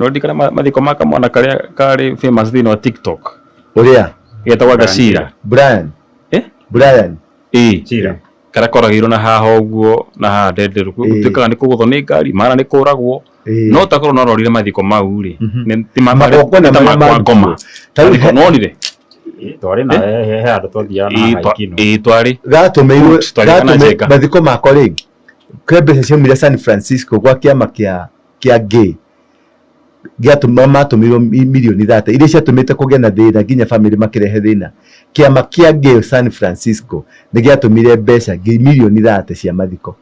No ndikana mathiko ma kamwana karĩa karĩ famous thĩinĩ wa TikTok. Ũrĩa? Getagwo Gacira. Brian. Eh? Brian. Ĩĩ. Chira. Karĩa koragĩirwo na haha ũguo na haha ndenderũ. Ĩĩ. Gũtuĩkaga nĩ kũgũthwo nĩ ngari, mara nĩ kũragwo. Ĩĩ. No takorwo no rorire mathiko mau rĩ. Nĩ ti ma Magongona ta marĩa ma kwa ngoma. marutirwo. Ta rĩu Mathiko nonire. Twarĩ na he handũ twathiaga na Ĩĩ haikino. ĩĩ twarĩ. Gatũmĩirwo Twarĩ kana gatũmĩ Njenga. mathiko mako rĩ, kwĩ mbeca ciaumire San Francisco gwa kĩama kĩa kĩa gay gĩatũma matũmĩirwo mirioni 30 iria ciatũmĩte kũgĩe na thĩna nginya bamĩrĩ makĩrehe thĩna. Kĩama kĩa gay San Francisco nĩ gĩatũmire mbeca mirioni 30 cia mathiko.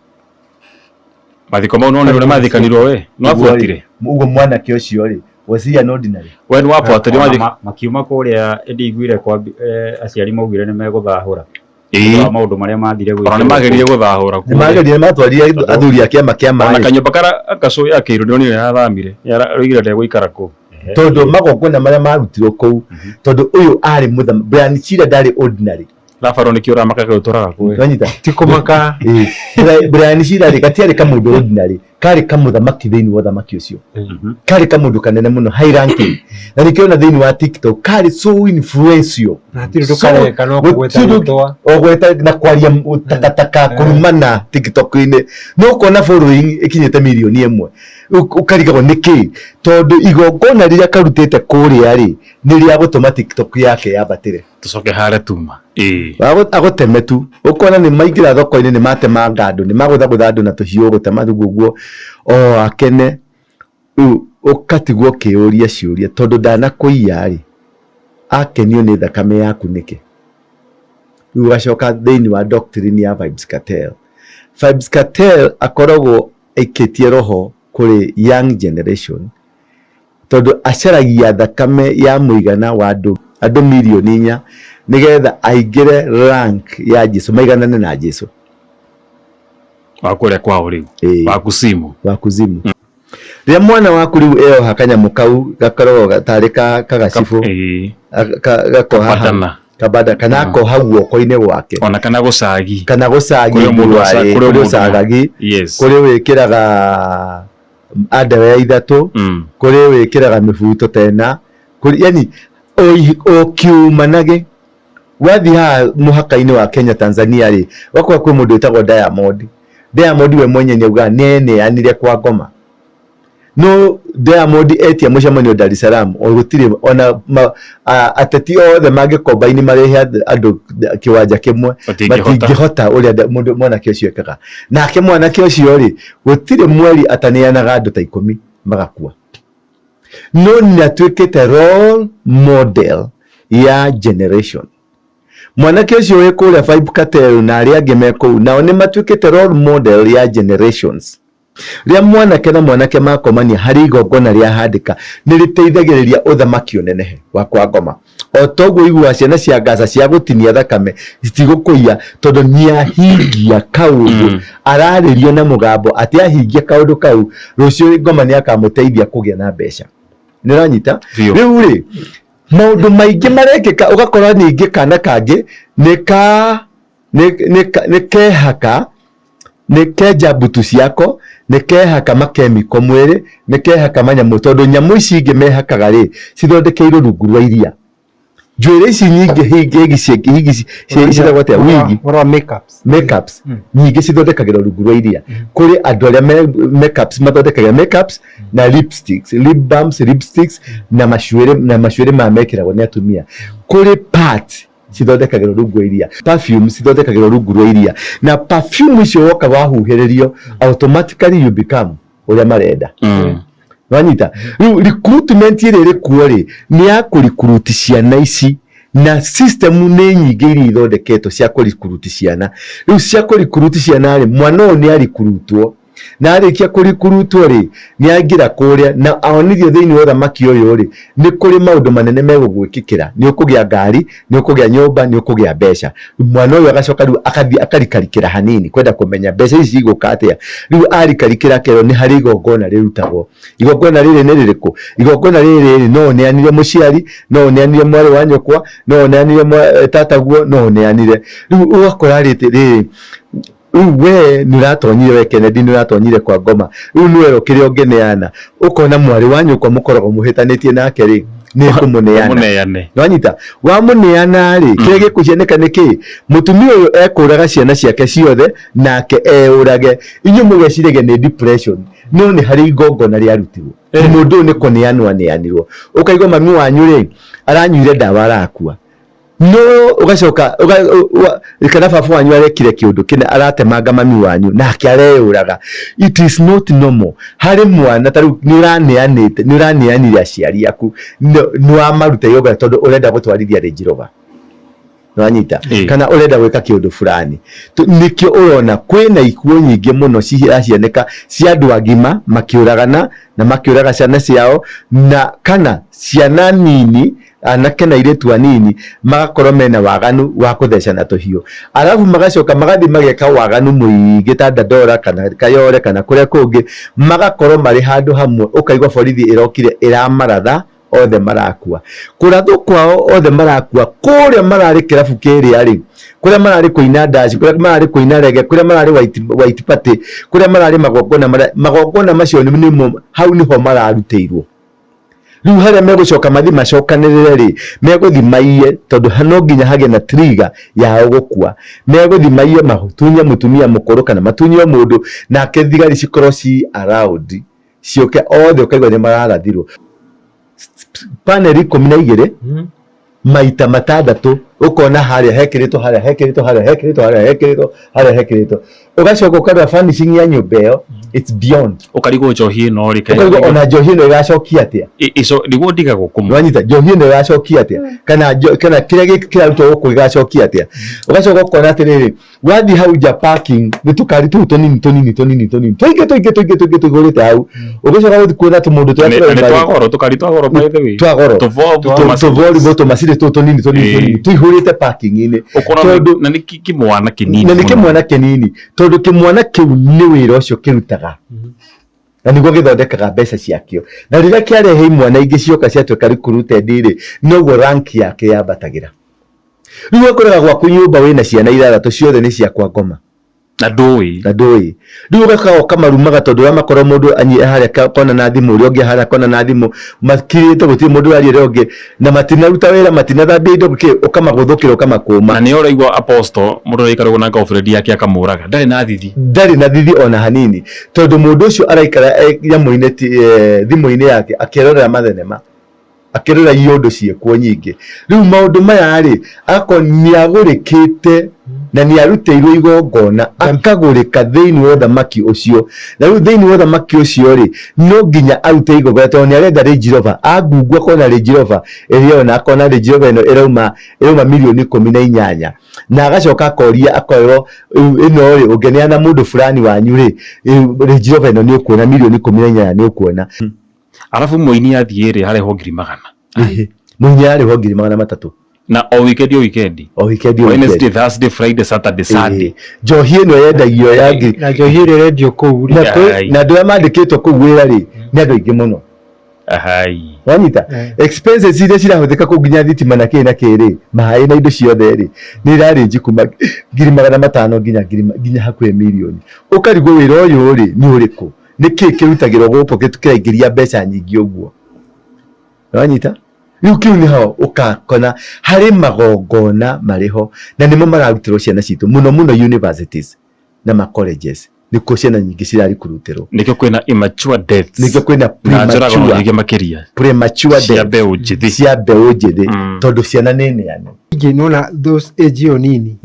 Mathiko mau nonire ũrĩa mathikanirwo we. No abuatire. Ũguo mwanake ũcio rĩ, was he an ordinary? We nĩ wabuatire Ona mathiko. Makiuma kũrĩa ndiguire kwa aciari maugire nĩ megũthahũra. Ĩĩ. Wa maũndũ marĩa mathire Ona nĩ mageririe gũthahũra Nĩ magerire matwarire athuri a kĩama kĩa Ona maĩ kanyũmba karĩa gacũ yakĩirwo ndĩronire yarathamire. Yaraugire ndegũikara kũu. Tondũ magongona marĩa marutirwo kũu, tondũ ũyũ arĩ mũthama Brian Chira ndarĩ ordinary. Labaro nĩkĩo ũramaka kaĩ ũtũraga kũ we? Wanyita? Ti kũmaka. Ĩĩ. Brian Chira rĩ, gatiarĩ kamũndũ ordinary, karĩ kamũthamaki thĩinĩ wa ũthamaki ũcio, karĩ kamũndũ kanene mũno, high ranking, na nĩkĩo ona thĩinĩ wa TikTok karĩ so influential. Na hatirĩ ũndũ kareka no kũgweta Gũtirĩ rĩtwa. O gweta na kwaria takataka, kũrumana TikTok-inĩ, no ũkona following ĩkinyĩte mirioni 1. Ũkarigagwo nĩkĩ, tondũ igongona rĩrĩa karutĩte kũrĩa rĩ, nĩ rĩa gũtũma TikTok yake yambatĩre. Tũcoke harĩa tuma. Ĩĩ. Agũteme tu, ũkona nĩ maingĩra thoko-inĩ, nĩ matemanga andũ, nĩ magũthagũtha andũ na tũhiũ, gũtema rĩu ũguo o akene. Rĩu ũgatigwo ũkĩyũria ciũria, tondũ ndanakũiya rĩ, akenio nĩ thakame yaku nĩkĩ? Rĩu ũgacoka thĩinĩ wa doctrine ya Vybz Kartel. Vybz Kartel akoragwo aikĩtie roho kũrĩ young generation, tondũ acaragia thakame ya mũigana wa andũ mirioni 4 nĩgetha aingĩre rank ya Jesu, maiganane na Jesu. Wa kũrĩa kwao rĩu. Ĩĩ. Wa kuzimu. Wa kuzimu. Rĩrĩa mwana waku rĩu eyoha kanyamũ kau gakoragwo tarĩ ka kagacibũ, Ĩĩ. gakoha hau. Kabandana. Kabanda kana akoha guoko-inĩ gwake. Ona kana gũcagi. Kana gũcagi. Kũrĩ mũndũ ndwarĩ, kũrĩ kũrĩ mũndũ ũcagagi. Yes. Kũrĩ wĩkĩraga underwear ithatũ, kũrĩ wĩkĩraga mĩbuto ta ĩna, kũrĩ yani o kiumanage. Wathiĩ haha mũhaka-inĩ wa Kenya Tanzania rĩ, ũgakora kwĩ mũndũ wĩtagwo Diamond. Diamond we mwenye nĩ augaga nĩ eneanire kwa ngoma. No Diamond etia mũcemanio Dar es Salaam, o gũtirĩ ona ateti othe mangĩkombaini marehe andũ kĩwanja kĩmwe, Matingĩhota. matingĩhota ũrĩa mũndũ mwanake ũcio ekaga. Nake mwanake ũcio rĩ, gũtirĩ mweri ataneanaga andũ ta 10 magakua. No nĩ atuĩkĩte role model ya generation. Mwanake ũcio wĩ kũrĩa Vybz Kartel na arĩa angĩ me kũu nao nĩ matuĩkĩte role model ya generations. Rĩrĩa mwanake na mwanake makomania harĩ igongona rĩa handĩka, nĩ rĩteithagĩrĩria ũthamaki ũnenehe wa kwa ngoma. O toguo iguaga ciana cia Gaza cia gũtinia thakame citigũkũiya, tondũ nĩahingia kaũndũ, ararĩrio na mũgambo atĩ ahingia kaũndũ kau, rũciũ ngoma nĩakamũteithia kũgĩa na mbeca. Nĩ ũranyita? Biũ. Rĩu rĩ, maũndũ maingĩ marekĩka, ũgakora ningĩ kana kangĩ nĩ ka nĩ kehaka, nĩ kenja mbutu ciako, nĩ kehaka makemiko mwĩrĩ, nĩ kehaka manyamũ, tondũ nyamũ ici ingĩ mehakaga rĩ, cithondekeirwo rungu rwa iria. Njuĩrĩ ici nyingĩ higi higi ciĩtagwo atĩa? Wigi. Ũhoro wa makeups. Makeups. Nyingĩ cithondekagĩrwo rungu rwa iria. Kũrĩ andũ arĩa makeups mathondekagĩra makeups na lipsticks, lip balms, lipsticks na macuĩrĩ, na macuĩrĩ maya mekĩragwo nĩ atumia. Kũrĩ part cithondekagĩrwo rungu rwa iria, perfume cithondekagĩrwo rungu rwa iria, na perfume icio woka wahuhĩrĩrio, automatically you become ũrĩa marenda. Wanyita? Rĩu recruitment ĩrĩa ĩrĩ kuo rĩ, nĩ ya kũrikuruti ciana ici, na system nĩ nyingĩ iria ithondeketwo cia kũrikuruti ciana. Rĩu cia kũrikuruti ciana rĩ, mwana ũyũ nĩ arikurutwo, na arĩkia kũrikurutwo rĩ, nĩ aingĩra kũrĩa na onithio thĩinĩ wa ũthamaki ũyũ rĩ, nĩ kũrĩ maũndũ manene megũgwĩkĩkĩra, nĩ ũkũgĩa ngari, nĩ ũkũgĩa nyũmba, nĩ ũkũgĩa mbeca. Mwana ũyũ agacoka rĩu akathiĩ akarikarikĩra hanini kwenda kũmenya mbeca ici cigũka atĩa. Rĩu arikarikĩra akerwo nĩ harĩ igongona rĩrutagwo. Igongona rĩrĩ nĩ rĩrĩkũ? Igongona rĩrĩ rĩ, no ũneanire mũciari, no ũneanire mwarĩ wa nyũkwa, no ũneanire tataguo, no ũneanire. Rĩu ũgakora rĩrĩ, Rĩu we nĩ ũratonyire, we Kennedy nĩ ũratonyire kwa ngoma, rĩu nĩ werwo kĩrĩa ũngĩneana, ũkona mwarĩ wa nyũkwa mũkoragwo mũhĩtanĩtie nake rĩ, nĩ kũmũneana. Mũneane. Nwanyita wamũneana rĩ, kĩrĩa gĩkũhianĩka nĩ kĩ? Mũtumia ũyũ ekũraga ciana ciake ciothe nake eũrage. Inyuĩ mũgeciragia nĩ depression, no nĩ harĩ igongona rĩarutirwo. Mũndũ ũyũ nĩ kũneanwo aneanirwo. Ũkaigua mami wanyu rĩ, aranyuire ndawa arakua. No ũgacoka kana baba wanyu arekire kĩũndũ kĩna, aratemanga mami wanyu nake areyũraga. It is not normal. Harĩ mwana ta rĩu nĩ ũraneanĩte, nĩ ũraneanire aciari aku, nĩ wamaruta igongona tondũ ũrenda gũtwarithia Range Rover. Nĩwanyita? Kana ũrenda gwĩka kĩũndũ fulani. Nĩkĩo ũrona kwĩna ikuũ nyingĩ mũno ciracianĩka cia andũ agima makĩũragana na makĩũraga ciana ciao, na kana ciana nini, anake na airĩtu anini magakorwo mena waganu wa kũthecana tũhiũ, arabu magacoka magathiĩ mageka waganu mũingĩ ta Dandora kana Kayore kana kũrĩa kũngĩ, magakorwo marĩ handũ hamwe, ũkaigua borithi ĩrokire ĩramaratha othe marakua. Kũrathwo kwao othe marakua kũrĩa mararĩ kĩrabu kĩrĩa rĩ, kũrĩa mararĩ kũina ndaci, kũrĩa mararĩ kũina rege, kũrĩa mararĩ white party, kũrĩa mararĩ magongona marĩa, magongona macio nĩmo hau nĩho mararutĩirwo. Rĩu harĩa megũcoka mathiĩ macokanĩrĩre rĩ, megũthiĩ maiye, tondũ no nginya hagĩe na trigger yao gũkua. Megũthiĩ maiye matunye mũtumia mũkũrũ kana matunye o mũndũ, nake thigari cikorwo ci around, ciũke othe ũkaigua nĩ mararathirwo. Panel 12 maita 6, ũkona harĩa hekĩrĩtwo, harĩa hekĩrĩtwo, harĩa hekĩrĩtwo, harĩa hekĩrĩtwo, harĩa hekĩrĩtwo. Ũgacoka ũkarora furnishing ya nyũmba ĩyo, it's beyond. Ũkarigwo njohi ĩno rĩ, ũkarigwo ona njohi ĩno ĩgacokia atĩa. Nĩguo ndigagwo kũmwe. Nĩwanyita, njohi ĩno ĩgacokia atĩa, kana kana kĩrĩa gĩkĩ kĩrarutwo gũkũ gĩgacokia atĩa. Ũgacoka ũkona atĩrĩrĩ, wathiĩ hau nja parking nĩ tũkari tũu tũnini tũnini tũnini tũnini tũingĩ tũingĩ tũingĩ tũingĩ tũihũrĩte hau. Ũgĩcoka gũthiĩ kuona tũmũndũ tũrĩa Nĩ tũrauma rĩ, twa goro, tũkari twa goro by the way. Twa goro. Tũvovu, tũmacini. Tũvorivo tũmacini tũu tũnini tũnini tũnini tũihũrĩte parking-inĩ. Ũkona Tondũ na nĩ kĩmwana kĩnini na nĩ mũno. kĩmwana kĩnini, tondũ kĩmwana kĩu nĩ wĩra ũcio kĩrutaga na nĩguo gĩthondekaga mbeca ciakĩo, na rĩrĩa kĩarehe imwana ingĩ cioka ciatuĩka recruited rĩ, noguo rank yake yambatagĩra. Rĩu ũkoraga gwaku nyũmba wĩna ciana 6 ciothe nĩ cia kwa ngoma. Na ndũĩ. Na ndũĩ. Rĩu ũgakaga ũkamarumaga tondũ ũramakorwo mũndũ harĩa kona na thimũ, ũrĩa ũngĩ harĩa kona na thimũ, makirĩte gũtirĩ mũndũ ũraria ũrĩa ũngĩ, na matinaruta wĩra, matinathambia indo, kĩ, ũkamagũthũkĩra ũkamakũma. Na nĩ ũraigua apostle, mũndũ araikara ũguo na girlfriend yake akamũraga. Ndarĩ na thithi. Ndarĩ na thithi ona hanini, tondũ mũndũ ũcio araikara nyamũ-inĩ thimũ-inĩ yake akĩrorera mathenema. Akĩrora iũndũ ciĩkwo nyingĩ. Rĩu maũndũ maya rĩ, agakorwo nĩ agũrĩkĩte na nĩ arutĩirwo igongona, akagũrĩka thĩinĩ wa ũthamaki ũcio. Na rĩu thĩinĩ wa ũthamaki ũcio rĩ, no nginya arute igongona tondũ nĩ arenda Range Rover. Angungua akona Range Rover ĩrĩa ona akona Range Rover ĩno ĩrauma mirioni 18. Na agacoka akoria akorwo ĩno rĩ, ũngĩneana mũndũ fulani wanyu rĩ, Range Rover ĩno nĩ ũkuona mirioni 18 nĩ ũkuona. Arabu mũini athiĩ rĩ, harehwo ngiri magana. Mũini ararĩhwo ngiri 300. Na o weekend, o weekend. O weekend, o weekend. Wednesday, Thursday, Friday, Saturday, Sunday. Njohi ĩno yendagio ya ngiri. Na njohi ĩrĩa ĩrendio kũu rĩ. Na andũ arĩa mandĩkĩtwo kũu wĩra rĩ, nĩ andũ aingĩ mũno. Wanyita? Expenses iria cirahũthĩka kũu nginya thitima na kĩ na kĩ rĩ, maĩ na indo ciothe rĩ, nĩ irarange kuma ngiri 500 nginya ngiri nginya hakuhĩ mirioni. Ũkarigwo wĩra ũyũ rĩ, nĩ ũrĩkũ? Nĩ kĩ kĩrutagĩrwo gũkũ kĩraingĩria mbeca nyingĩ ũguo? Wanyita? Rĩu kĩu nĩho ũgakora harĩ magongona marĩ ho na nĩmo mararutĩrwo ciana citũ mũno mũno universities na ma colleges, nĩkuo ciana nyingĩ cirarikurutĩrwo. Nĩkĩo kwĩna immature deaths. Nĩkĩo kwĩna Na njũragano nyingĩ makĩria. Premature Cia deaths. mbeũ njĩthĩ. Cia mbeũ njĩthĩ, tondũ ciana nĩ neane. Ningĩ nĩwona those age ĩyo nini,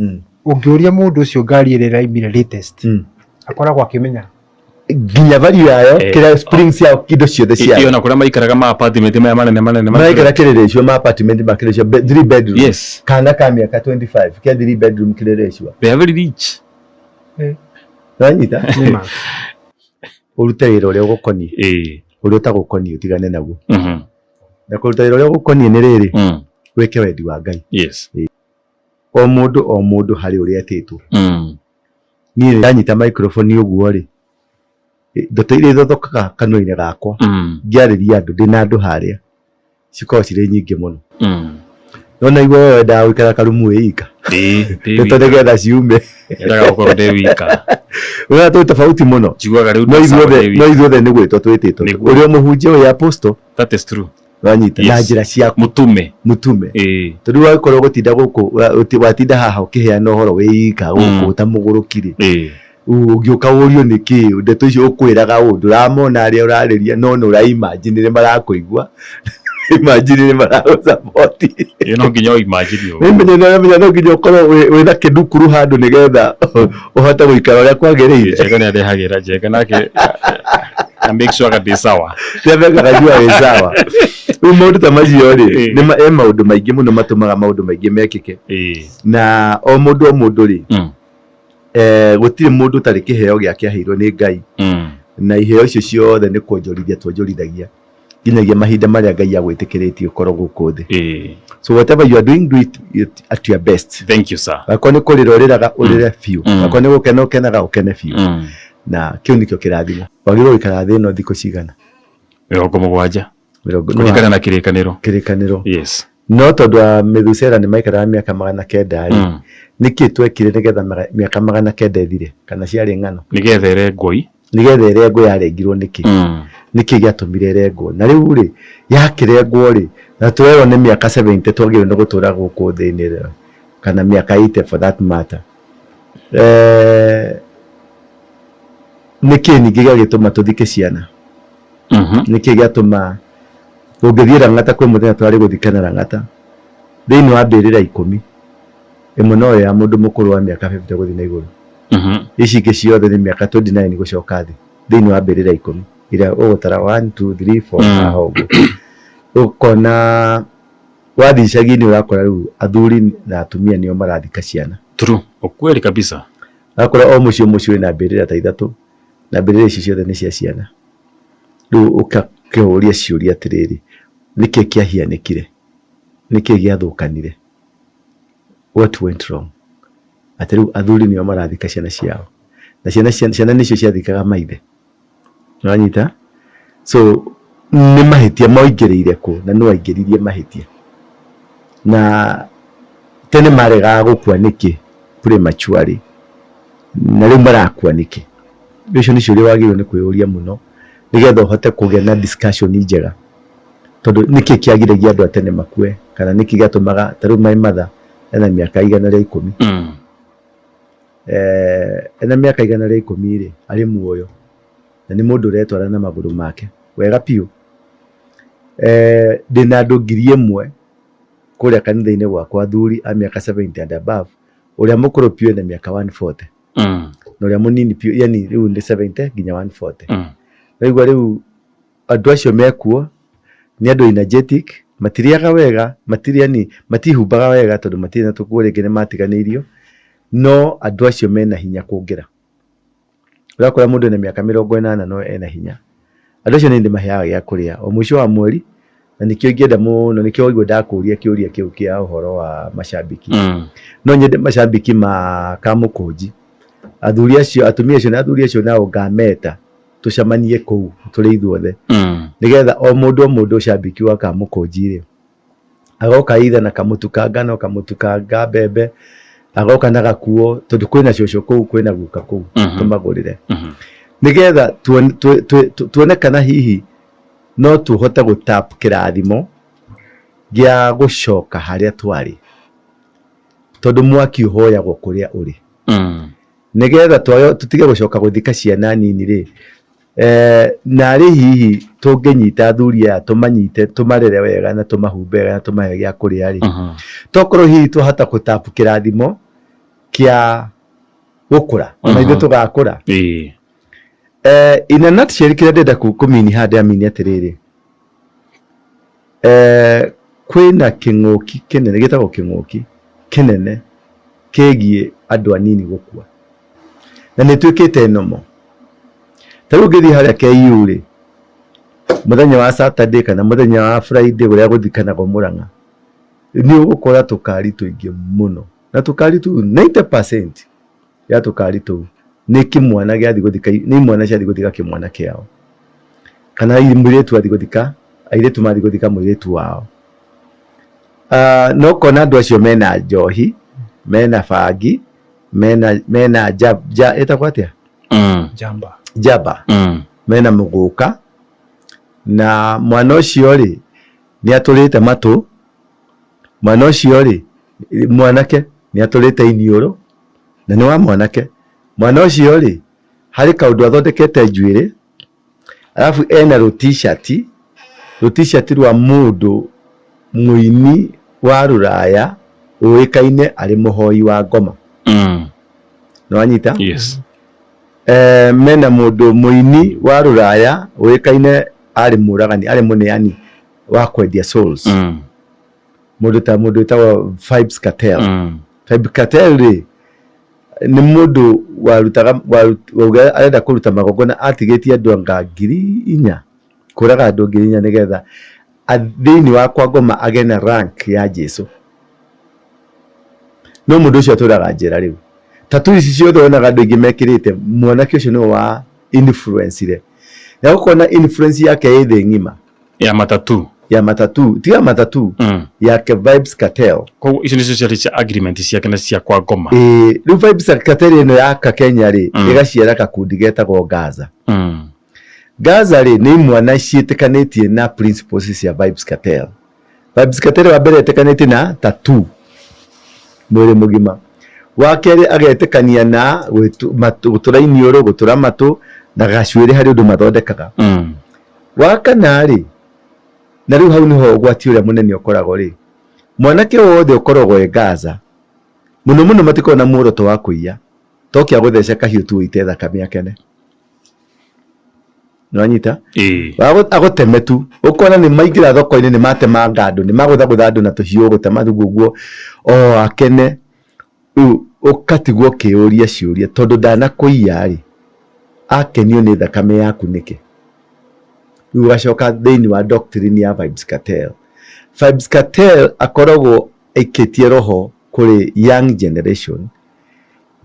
ũngĩũria mũndũ ũcio ngari ĩrĩa ĩraumire latest, akoragwo akĩmenya. Nginya value yayo, kĩrĩa springs yao, indo ciothe ciayo. Iyo na kũrĩa maikaraga ma apartment maya manene manene. Maraikara kĩrĩrĩcua ma apartment ma kĩrĩrĩcua, 3 bedroom. Yes. Kana ka mĩaka 25 kĩa 3 bedroom kĩrĩrĩcua. They are very rich. Wanyita? Nĩ ma. Ũrute wĩra ũrĩa ũgũkoniĩ. Ũrĩa ũtagũkoniĩ ũtigane naguo. Na kũruta wĩra ũrĩa ũgũkoniĩ nĩ rĩrĩ, wĩke wendi wa Ngai. O mũndũ o mũndũ harĩ ũrĩa etĩtwo. Niĩ ndanyita microphone ũguo rĩ, ndeto iria ithothokaga kanua-inĩ gakwa, ngĩarĩria andũ, ndĩna andũ harĩa, cikoragwo cirĩ nyingĩ mũno. Nona igua we wendaga gũikara karumu wĩ ika. Ĩĩ, ndĩ Ndeto wika. nĩgetha ciume. Nyendaga gũkorwo ndĩ wika. Ũrĩa twĩ tofauti mũno. Njiguaga rĩu No ndĩ sawa ithuothe ndĩ no wika. ithuothe nĩ gwĩtwo twĩtĩtwo. Nĩguo. Ũrĩa mũhunjia ũrĩa apostle That is true. wanyita na Yes. njĩra ciaku Mũtume. mũtume. Ĩĩ. Tondũ wagĩkorwo gũtinda gũkũ watinda haha ũkĩheana ũhoro wĩ ika gũkũ ta mũgũrũki rĩ. Ĩĩ. Ũngĩũka ũrio nĩ kĩ ndeto icio ũkwĩraga ũ ndũramona arĩa ũrarĩria no nĩ ũraimagine nĩ marakũigua imagine nĩ maragũsupport. Ĩĩ, no nginya ũ imagine ũguo. Nĩmenya nĩũramenya no nginya ũkorwo wĩna kĩndukuru handũ nĩgetha ũhote gũikara ũrĩa kwagĩrĩire. Njenga nĩ andehagĩra Njenga nake na make sure ndĩ sawa. Nĩamekaga jua wĩ sawa. Rĩu maũndũ ta macio rĩ Ĩĩ. nĩ he maũndũ maingĩ mũno matũmaga maũndũ maingĩ mekĩke Ĩĩ. na o mũndũ o mũndũ rĩ gũtirĩ mũndũ ũtarĩ kĩheo gĩake aheirwo nĩ Ngai na iheo icio ciothe nĩ kuonjorithia tuonjorithagia nginyagia mahinda marĩa Ngai agwĩtĩkĩrĩtie ũkorwo gũkũ thĩ. So whatever you are doing, do it at your best. Thank you, sir. Akorwo nĩ kũrĩra ũrĩraga ũrĩre biũ, akorwo nĩ gũkena ũkenaga ũkene biũ, na kĩu nĩkĩo kĩrathimo. Wagĩrĩirwo gũikara thĩ ĩno thikũ cigana? 70. Mĩrongo Kũringana na kĩrĩkanĩro. Kĩrĩkanĩro. Yes. No tondũ wa Methusela nĩ maikaraga mĩaka 900 rĩ, nĩkĩ twekire nĩgetha mĩaka 900 ĩthire kana ciarĩ ng'ano? Nĩgetha ĩrengwo i. Nĩgetha ĩrengwo yarengirwo nĩkĩ? Nĩkĩ gĩatũmire ĩrengwo? Na rĩu rĩ, yakĩrengwo rĩ, na tũrerwo nĩ mĩaka 70 twagĩrĩirwo nĩ gũtũra gũkũ thĩ-inĩ kana mĩaka 80 for that matter. Nĩkĩ ningĩ gĩagĩtũma tũthike ciana? Nĩkĩ gĩatũma ũngĩthiĩ Lang'ata kwĩ mũthenya twarĩ gũthikana Lang'ata thĩinĩ wa mbĩrĩra 10 ĩmwe no ya mũndũ mũkũrũ wa mĩaka 50 gũthiĩ na igũrũ. Ici ingĩ ciothe nĩ mĩaka 29 gũcoka thĩ thĩinĩ wa mbĩrĩra 10 iria ũgũtara 1 2 3 4 haha ũguo. Ũkona wathiĩ icagi-inĩ ũrakora rĩu athuri na atumia nĩo marathika ciana. True. Ukweli kabisa. Ũrakora o mũciĩ o mũciĩ wĩna mbĩrĩra ta 3 na mbĩrĩra ici ciothe nĩ cia ciana. Rĩu ũgakĩũria ciũria atĩrĩrĩ, nĩkĩ kĩahianĩkire? Nĩkĩ gĩathũkanire? What went wrong? Atĩ rĩu athuri nĩo marathika ciana ciao na ciana ciana nĩcio ciathikaga maithe. Ũranyita? So nĩ mahĩtia moingĩrĩire kũ na nũ waingĩririe mahĩtia? Na tene maregaga gũkua nĩkĩ prematurely na rĩu marakua nĩkĩ? Icio nĩ ciũria wagĩrĩirwo nĩ kwĩyũria mũno nĩgetha ũhote kũgĩa na discussion njega tondũ nĩkĩ kĩagiragia andũ a tene makue kana nĩkĩ gĩatũmaga ta rĩu my mother ena mĩaka 110. Ena mĩaka 110 rĩ arĩ muoyo na nĩ mũndũ ũretwara na magũrũ make wega biũ. Ndĩna andũ 1000 kũrĩa kanitha-inĩ gwakwa athuri a mĩaka 70 and above, ũrĩa mũkũrũ biũ ena mĩaka 140 na ũrĩa mũnini biũ yani rĩu nĩ 70 nginya 140. Ũraigua rĩu andũ acio mekuo nĩ andũ energetic, matirĩaga wega, matirĩ yani matihumbaga wega tondũ matirĩ na tũkuo rĩngĩ nĩ matiganĩirio, no andũ acio mena hinya kũngĩra. Ũrakora mũndũ ena mĩaka 80 no ena hinya. Andũ acio nĩ ndĩmaheaga gĩa kũrĩa o mũico wa mweri, na nĩkĩo ingĩenda mũno, nĩkĩo waigua ndakũria kĩũria kĩu kĩa ũhoro wa macambĩki. No nyende macambĩki ma Kamũkũnji, athuri acio, atumia acio na athuri acio nao ngameta tũcemanie kũu tũrĩ ithuothe nĩgetha o mũndũ o mũndũ cambĩki wa Kamũkũnji rĩ agoka either na kamũtu ka ngano, kamũtu ka mbembe, agoka na gakuo tondũ kwĩna cũcũ kũu kwĩna guka kũu tũmagũrĩre nĩgetha tuone kana hihi no tũhote gũtap kĩrathimo gĩa gũcoka harĩa twarĩ tondũ mwaki ũhoyagwo kũrĩa ũrĩ nĩgetha tũtige gũcoka gũthika ciana nini rĩ narĩ hihi tũngĩnyita athuri aya tũmanyite tũmarere wega na tũmahumbe wega na tũmahe gĩa kũrĩa rĩ tokorwo hihi twahota gũtapu kĩrathimo kĩa gũkũra ona ithuĩ tũgakũra. In a nutshell kĩrĩa ndĩrenda kũmini haha ndĩramini atĩrĩrĩ, kwĩna kĩng'ũki kĩnene gĩtagwo kĩng'ũki kĩnene kĩgiĩ andũ anini gũkua na nĩ ĩtuĩkĩte normal. Ta rĩu ũngĩthiĩ harĩa KU rĩ, mũthenya wa Saturday kana mũthenya wa Friday ũrĩa gũthikanagwo Mũrang'a, nĩ ũgũkora tũkari tũingĩ mũno na tũkari tũu 90% ya tũkari tũu nĩ kĩmwana gĩathiĩ gũthika, nĩ imwana ciathiĩ gũthika kĩmwana kĩao kana mũirĩtu athiĩ gũthika, airĩtu mathiĩ gũthika mũirĩtu wao. No ũkona andũ acio mena njohi, mena bangi, mena ja, ĩtagwo atĩa? Jamba. Jaba. Mena mũgũka, na mwana ũcio rĩ nĩ atũrĩte matũ, mwana ũcio rĩ mwanake nĩ atũrĩte iniũrũ, na nĩ wa mwanake. Mwana ũcio rĩ harĩ kaũndũ athondekete njuĩrĩ, alafu ena rũ t-shirt, rũ t-shirt rwa mũndũ mũini wa rũraya ũĩkaine arĩ mũhoi wa ngoma. Nĩ wanyita? Yes. Mena mũndũ mũini wa rũraya ũĩkaine arĩ mũragani, arĩ mũneani wa kwendia souls. Mũndũ ta mũndũ wĩtagwo Vybz Kartel. Vybz Kartel rĩ nĩ mũndũ warutaga wauga arenda kũruta magongona, atigĩtie andũ anga 4,000, kũraga andũ 4,000 nĩgetha thĩinĩ wa kwa ngoma agĩe na rank ya Jesu. No mũndũ ũcio atũraga njera rĩu. Tatu ici ciothe wonaga andũ aingĩ mekĩrĩte, mwanake ũcio nĩwe wa influence-ire. Na ũkona influence yake ĩ thĩ ng'ima. Ya matatu. Ya matatu, tiga matatu. Yake Vybz Kartel. Koguo icio nĩcio ciarĩ cia agreement ciake na cia kwa ngoma. Ĩĩ, rĩu Vybz Kartel ĩno yaka Kenya rĩ, ĩgaciara gakundi getagwo Gaza. Gaza rĩ nĩ imwana ciĩtĩkanĩtie na principles cia Vybz Kartel. Vybz Kartel wa mbere etĩkanĩtie na tattoo mwĩrĩ mũgima. Wa kerĩ agetĩkania na gũtũra iniũrũ, gũtũra matũ na gacuĩrĩ harĩ ũndũ mathondekaga. Wa kana rĩ, na rĩu hau nĩho ũgwati ũrĩa mũnene ũkoragwo rĩ, mwanake wothe ũkoragwo e Gaza, mũno mũno matikoragwo na muoroto wa kũiya, to kĩa gũtheca kahiũ tu ũite thakame akene. Nĩwanyita? Agũteme tu, ũkona nĩ maingĩra thoko-inĩ nĩ matemanga andũ, nĩ magũthagũtha andũ na tũhiũ gũtema ũguo ũguo, o akene. Rĩu ũgatigwo ũkĩyũria ciũria tondũ ndanakũiya rĩ, akenio nĩ thakame yaku nĩkĩ? Rĩu ũgacoka thĩinĩ wa doctrine ya Vybz Kartel. Vybz Kartel akoragwo aikĩtie roho kũrĩ young generation,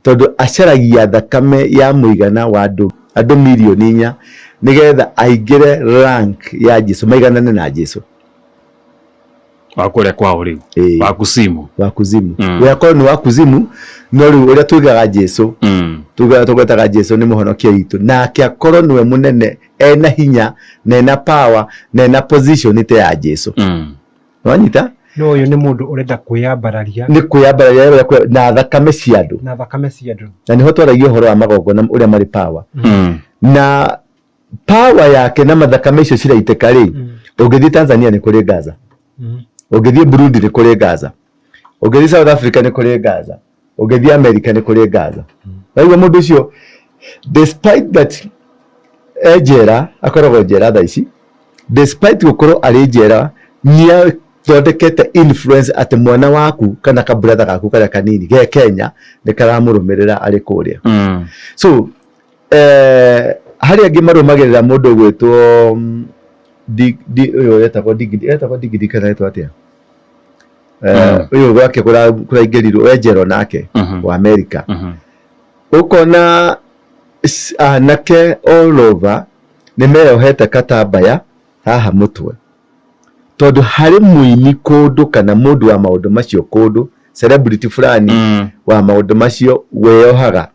tondũ acaragia thakame ya mũigana wa andũ 4,000,000 nĩgetha aingĩre rank ya Jesu, maiganane na Jesu. Wa kũrĩa kwao rĩu. Wa kuzimu. Wa kuzimu. We akorwo nĩ wa kuzimu, no rĩu ũrĩa tuigaga Jesu, tuigaga tũgwetaga Jesu nĩ mũhonokia witũ, nake akorwo nĩwe mũnene, ena hinya, na ena power, na ena position te ya Jesu. Wanyita? No ũyũ nĩ mũndũ ũrenda kwĩyambararia. Nĩ kwĩyambararia na thakame cia andũ. Na thakame cia andũ. Na nĩho twaragia ũhoro wa magongona ũrĩa marĩ power. Na power yake na mathakame icio ciraitĩka rĩ, ũngĩthiĩ Tanzania nĩ kũrĩ Gaza. Ũngĩthiĩ Burundi nĩ kũrĩ Gaza. Ũngĩthiĩ South Africa nĩ kũrĩ Gaza. Ũngĩthiĩ America nĩ kũrĩ Gaza. Waigua mũndũ ũcio, despite that e njera, akoragwo njera thaa ici, despite gũkorwo arĩ njera, nĩathondekete influence atĩ mwana waku kana kaburatha gaku karĩa kanini ge Kenya nĩ karamũrũmĩrĩra arĩ kũrĩa. So, harĩ angĩ marũmagĩrĩra mũndũ ũgwĩtwo, ũyũ etagwo Digidi, etagwo Digidi kana etagwo atĩa? Ũyũ gwake kũraingĩrirwo, we njera nake, wa America. Ũkona anake all over nĩ meyohete katambaya haha mũtwe, tondũ harĩ mũini kũndũ kana mũndũ wa maũndũ macio kũndũ, celebrity fulani wa maũndũ macio weyohaga,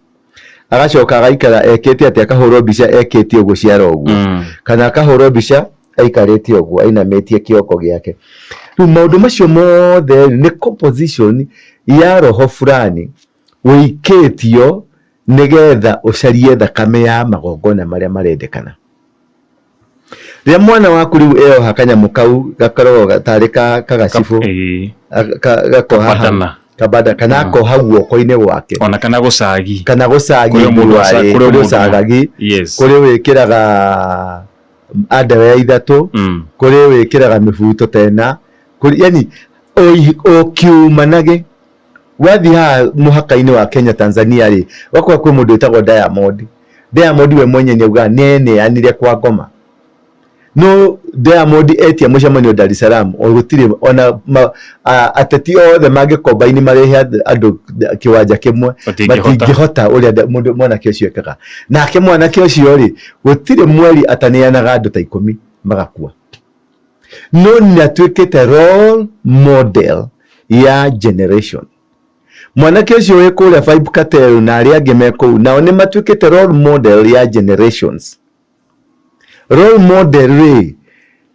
agacoka agaikara ekĩte atĩ akahũrwo mbica ekĩte ũguo ciara ũguo, kana akahũrwo mbica aikarĩte ũguo ainamĩtie kĩongo gĩake. Rĩu maũndũ macio mothe nĩ composition ya roho fulani ũikĩtio nĩgetha ũcarie thakame ya magongona marĩa marendekana. Rĩrĩa mwana waku rĩu eyoha kanyamũ kau gakoragwo tarĩ kagacibũ, gakoha kabanda, kana akoha guoko-inĩ gwake, ona kana gũcagi, kana gũcagi, kũrĩ ũcagagi, kũrĩ wĩkĩraga underwear ithatũ, kũrĩ wĩkĩraga mĩbuto ta ĩna, yani ũkiumanage. Wathiĩ haha mũhaka-inĩ wa Kenya Tanzania rĩ, ũgakora kwĩ mũndũ wĩtagwo Diamond. Diamond we mwenye nĩ augaga nĩ eneanire kwa ngoma. No Diamond etia mũcemanio Dar es Salaam, o gũtirĩ ona ateti othe mangĩkombaini marehe andũ kĩwanja kĩmwe, matingĩhota ũrĩa mũndũ mwanake ũcio ekaga. Nake mwanake ũcio rĩ, gũtirĩ mweri ataneanaga andũ ta 10 magakua. No nĩ atuĩkĩte role model ya generation. Mwanake ũcio wĩ kũrĩa Vibe Cartel na arĩa angĩ me kũu nao nĩ matuĩkĩte role model ya generations. Role model rĩ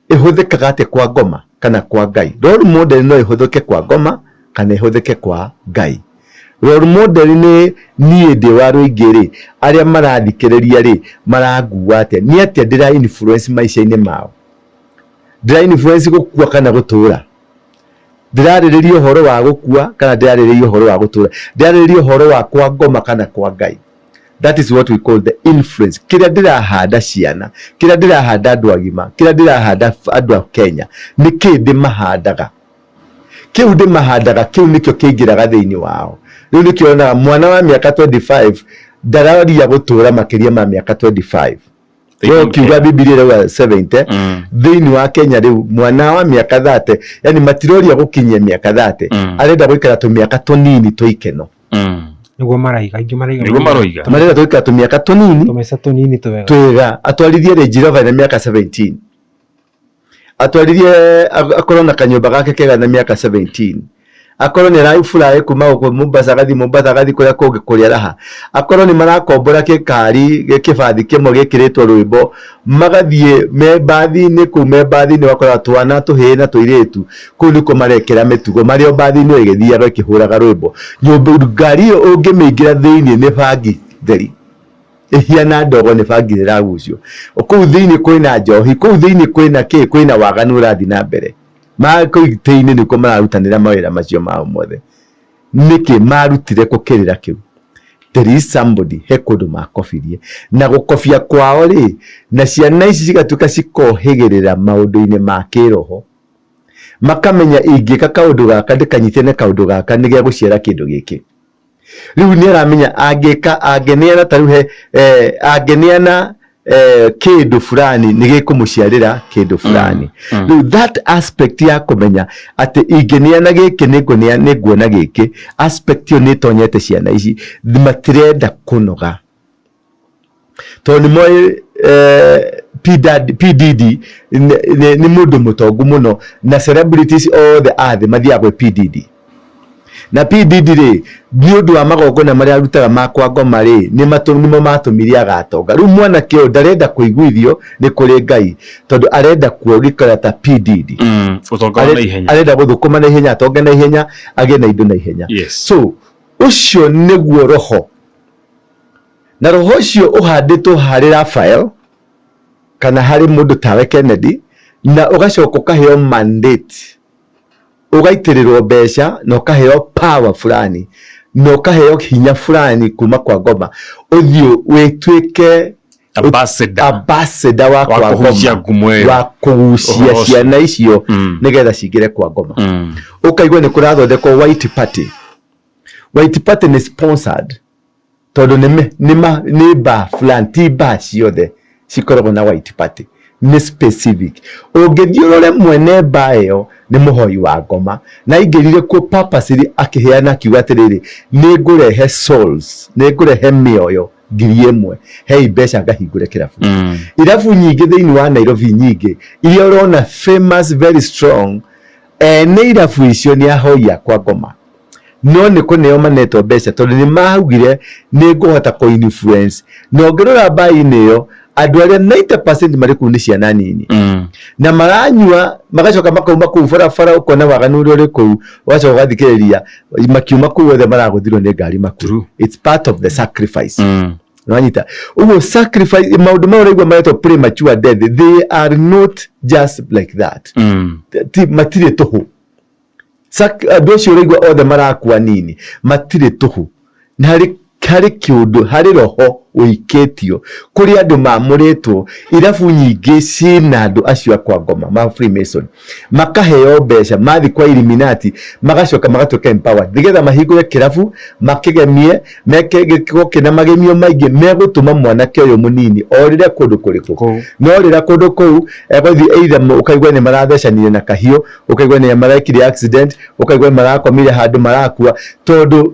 ĩhũthĩkaga atĩa kwa ngoma kana kwa Ngai? Role model no ĩhũthĩke kwa ngoma kana ĩhũthĩke kwa Ngai. Role model nĩ niĩ ndĩ wa rũingĩ rĩ, arĩa marathikĩrĩria rĩ, marangua atĩa? Nĩ atĩa ndĩra influence maica-inĩ mao? Ndĩra influence gũkua kana gũtũra? Ndĩrarĩrĩria ũhoro wa gũkua kana ndĩrarĩrĩria ũhoro wa gũtũra? Ndĩrarĩrĩria ũhoro wa kwa ngoma kana kwa Ngai? That is what we call the influence. Kĩrĩa ndĩrahanda ciana, kĩrĩa ndĩrahanda andũ agima, kĩrĩa ndĩrahanda andũ a Kenya, nĩ kĩ ndĩmahandaga? Kĩu ndĩmahandaga kĩu nĩkĩo kĩingĩraga thĩinĩ wao. Rĩu nĩkĩo wonaga mwana wa mĩaka 25 ndararia gũtũra makĩria ma mĩaka 25. We ũkiuga Bibilia ĩrauga 70, thĩinĩ wa Kenya rĩu mwana wa mĩaka 30, yani matiroria gũkinyia mĩaka 30, arenda gũikara tũmĩaka tũnini twa ikeno. Nĩguo maraiga, aingĩ maraiga. Nĩguo maroiga. Marenda gũikara tũmĩaka tũnini tũmaica tũnini twega. Twega. Atwarithie Range Rover na mĩaka 17. Atwarithie akorwo na kanyũmba gake kega na mĩaka 17. Akorwo nĩ arafuraĩ kuma gũkũ Mombasa agathiĩ Mombasa agathiĩ kũrĩa kũngĩ kũrĩa raha. Akorwo nĩ marakombora gĩkari kĩbathi kĩmwe gĩkĩrĩtwo rwĩmbo magathiĩ me mbathi-inĩ kũu me mbathi-inĩ ũgakora twana tũhĩĩ na tũirĩtu kũu nĩkuo marekĩra mĩtugo marĩ o mbathi-inĩ ĩyo ĩgĩthiaga ĩkĩhũraga rwĩmbo. Nyũmba ngari ĩyo ũngĩmĩingĩra thĩinĩ nĩ bangi theri. Ĩhiana ndogo nĩ bangi ĩragucio. Kũu thĩinĩ kwĩna njohi, kũu thĩinĩ kwĩna kĩ, kwĩna waganu ũrathiĩ na mbere. Ma kũu itĩ-inĩ nĩkuo mararutanĩra mawĩra macio mao mothe. Nĩkĩ marutire kũ kĩrĩra kĩu? There is somebody, he kũndũ makobirie. Na gũkobia kwao rĩ, na ciana ici cigatuĩka cikohĩgĩrĩra maũndũ-inĩ ma kĩroho. Makamenya ingĩka kaũndũ gaka ndĩkanyitane na kaũndũ gaka nĩgegũciara kĩndũ gĩkĩ. Rĩu nĩ aramenya angĩka angĩneana ta rĩu he angĩneana kĩndũ fulani nĩ gĩkũmũciarĩra kĩndũ fulani. Rĩu that aspect ya kũmenya atĩ ingĩneana gĩkĩ nĩ nguona gĩkĩ, aspect ĩyo nĩ ĩtonyete ciana ici, matirenda kũnoga. Tondũ nĩ moĩ P Diddy nĩ mũndũ mũtongu mũno na celebrities othe a thĩ mathiaga gwĩ P Diddy. Na P Diddy rĩ, nĩ ũndũ wa magongona marĩa arutaga ma kwa ngoma rĩ, nĩmo matũmire agatonga. Rĩu mwanake ũyũ ndarenda kũiguithio nĩ kũrĩ Ngai, tondũ arenda kuongĩkara ta P Diddy. Ũtonga wa naihenya. Arenda gũthũkũma naihenya, atonge naihenya, agĩe na indo naihenya. So, ũcio nĩguo roho. Na roho ũcio ũhandĩtwo harĩ Raphael, kana harĩ mũndũ tawe Kennedy, na ũgacoka ũkaheo mandate, ũgaitĩrĩrwo mbeca na ũkaheo power fulani, na ũkaheo hinya fulani kuma kwa ngoma, ũthiĩ wĩtuĩke Ambassador. ambassador wa Wa kwa kũhunjia ngoma, ngumo ĩyo. wa kũgucia Ũhoro ũcio. ciana icio nĩgetha cingĩre kwa ngoma. Ũkaigua nĩ kũrathondekwo white party. White party nĩ sponsored tondũ nĩ bar fulani, ti bar ciothe cikoragwo na white party, nĩ specific. Ũngĩthiĩ ũrore mwene bar ĩyo nĩ mũhoi wa ngoma na aingĩrire kuo purposely akĩheana akiuga atĩrĩrĩ, nĩ ngũrehe souls, nĩ ngũrehe mĩoyo 1000, hei mbeca ngahingũre kĩrabu. Irabu nyingĩ thĩinĩ wa Nairobi nyingĩ iria ũrona famous very strong, ene irabu icio nĩ ahoi a kwa ngoma. No nĩ kũneo manetwo mbeca tondũ nĩ maugire nĩ ngũhota kũ influence. Na ũngĩrora mbainĩ ĩyo andũ arĩa 90% marĩ kũu nĩ ciana nini. Na maranyua magacoka makauma kũu barabara ũkona waganu ũrĩa ũrĩ kũu, ũgacoka ũgathikĩrĩria makiuma kũu othe maragũthirwo nĩ ngari makue. It's part of the sacrifice. Nĩwanyita? Ũguo sacrifice, maũndũ maya ũraigua maretwo premature death, they are not just like that. Ti, matirĩ tũhũ. Andũ acio ũraigua othe marakua nini, matirĩ tũhũ. Nĩ harĩ kĩũndũ, harĩ roho ũikĩtio, kũrĩ andũ mamũrĩtwo, irabu nyingĩ ciĩna andũ acio a kwa ngoma, ma Freemason. Makaheo mbeca, mathiĩ kwa Illuminati, magacoka magatuĩka empowered. Nĩgetha mahingũre kĩrabu, makĩgemie, meke gĩkorwo kĩna magemio maingĩ, megũtũma mwanake ũyũ mũnini orĩre kũndũ kũrĩkũ. Kũu. No rĩra kũndũ kũu, egũthiĩ either ũkaigua nĩ marathecanire na kahiũ, ũkaigua nĩ marekire accident, ũkaigua nĩ marakomire handũ marakua, tondũ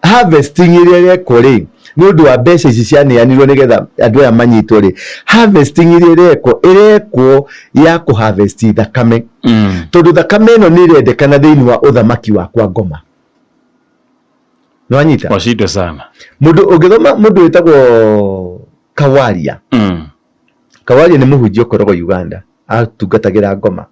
Harvesting ĩrĩa ĩrekwo rĩ, nĩ ũndũ wa mbeca ici cianeanirwo nĩgetha andũ aya manyitwo rĩ, harvesting ĩrĩa ĩrekwo ĩrekwo ya kũ harvest thakame, tondũ thakame ĩno nĩ ĩrendekana thĩinĩ wa ũthamaki wa kwa ngoma. Nĩwanyita? Washindwa sana. Mũndũ ũngĩthoma mũndũ wĩtagwo Kawaria. Kawaria nĩ mũhunjia ũkoragwo Uganda, atungatagĩra ngoma.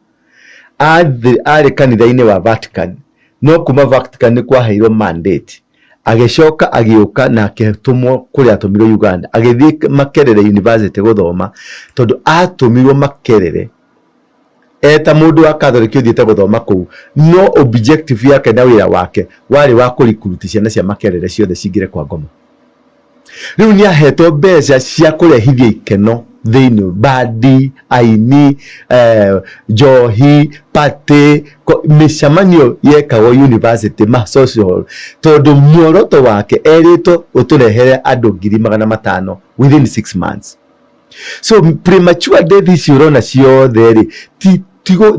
Arĩ kanitha-inĩ wa Vatican, no kuma Vatican nĩ kwaheirwo mandate. Agĩcoka agĩũka na akĩtũmwo kũrĩa atũmirwo Uganda. Agĩthiĩ Makerere University gũthoma, tondũ atũmirwo Makerere eta mũndũ wa Catholic ũthiĩte gũthoma kũu, no objective yake na wĩra wake warĩ wa kũrikuruti ciana cia Makerere ciothe cingĩre kwa ngoma. Rĩu nĩ ahetwo mbeca cia kũrehithia ikeno thĩinĩ, bandi, aini, njohi, party, mĩcemanio yekagwo university, ma social hall, tondũ muoroto wake erĩtwo ũtũrehere andũ 500,000 within 6 months. So premature death ici ũrona ciothe rĩ,